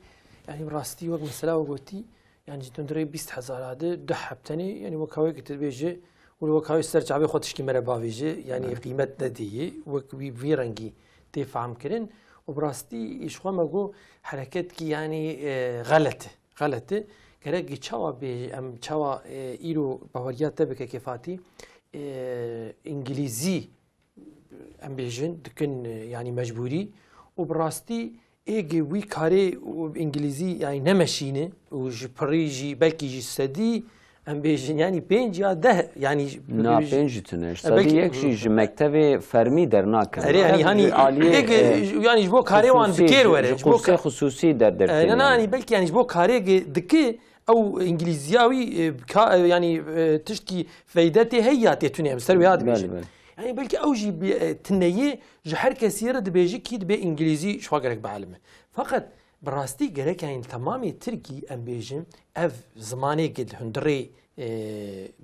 yanî bi rastî wek mesela we gotî, yanî ji hundirê bîst hezara de du heb tenê, yanî wek hawê ki tu dibêje, û wek hawê ser çavê xwe tişkî me re bavêje, yanî Evet. qîmet nediyê, wek wî vî rengî tê fehm kirin. Û bi rastî ji xwe me got hereket ki yanî, e, xelet e. Xelet e. Gerek ki çawa bê, em çawa, e, îro baweriya te bike ki Fatî, e, îngilîzî em bêjin, dikin, e, yanî mecbûrî û bi rastî êgê wî karê û îngilîzî, yanî nemeşîne û ji pirî jî, belkî jî sedî, em bêjin, yanî pênc ya deh, yanî Na, pênc jî tune. E, Sedî belkî yek jî ji mektevê fermî dernakevin. Erê, yanî, Ev hanî, ji aliyê, êgê, e, yanî ji bo karê wan xusûsî, dikêr were, ji ji bo kursê ka-, xusûsî der, e, dertîne. Na, na, yanî belkî, yanî ji bo karê ge-, dike, ew îngilîziya wî, e, ka-, e, yanî, e, tiştkî feyde tê heye ya tê tune, em ser wê ya dibêjin. Belê, belê. Yanî belkî ew jî bi, e, tuneyê ji her kesî re dibêjî kî dibê îngilîzî ji xwe gerek bielime. Feqet bi rastî gerek, yanî li temamê Tirkî em bêjin, ev zimanê ki di hundirê, e,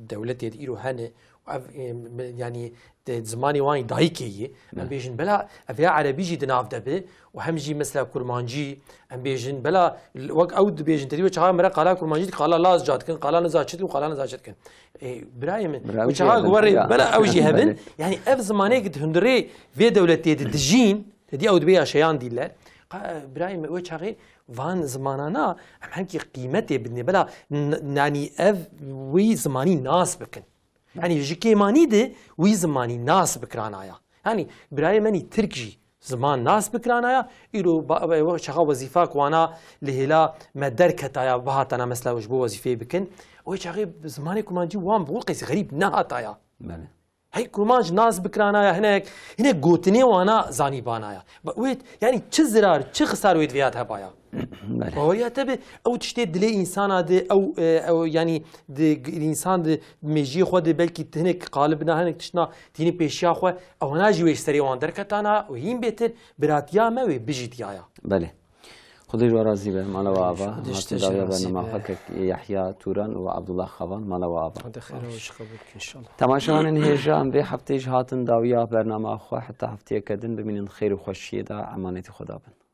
dewletê de îro hene û ev, e, me-, yanî di zimanê wan dayikê yê. Em Evet. bêjin bela ev ya erebî jî di nav de bi û hem jî mesela kurmancî, em bêjin bela wek ew dibêjin, te dî wê çaxa mere qala kurmancî dikin, qala lazca dikin, qala niza çi dikin, qala niza çi dikin. E, birayê min, Bira wê ew jî çaxa hebin, werê ya. bela ew jî hebin. Belê. Yanî ev zimanê ki di hundirê vê dewletê de dijîn, te dî ew dibê ya şeyan dîler. Qa-, birayê min, wê çaxê van zimanana em hemkî qîmetê bidinê. Bela n-, nanî ev wî zimanî nas bikin. Yanî ji kêmanî de wî zimanî nas bikranaya. Yanî birayê menî Tirk jî ziman nas bikranaya, îro ba-, ba-, çaxa wezîfa ku wana li hêla me derketaya, bihatana mesela ji bo wezîfeyê bikin. Wê çaxê zimanê kurmancî wan bi qeysî xerîb nehataya. Belê. Hey kurmanc nas bikranaya, hinek, hinek gotinê wana zanîbanaya. Ba-, wê, yanî çi zirar, çi xisar wê divêya hebaya. Belê. Baweriya te bi ew tiştê dilê însana de, ew, e, ew, yanî di g-, însan di mêjiyê xwe de belkî hinek qalib na, hinek tiştna tînin pêşiya xwe, ewana jî wê ji serê wan derketana û hîn bêtir biratiya me wê bijîtiyaya. Belê. Xwedê ji we razî be, mala we ava. Xwedê ji te jî razî be. Hatin dawiya bernama xwe kek Yahya Turan û Abdullah Xavan, mala we ava. Xwedê xêra we ji qebûl bike înşallah. Temaşevanên hêja, em vê heftê jî hatin dawiya bernama xwe. Heta hefteyeke din bimînin xêr û xweşiyê de, emanetî Xweda bin.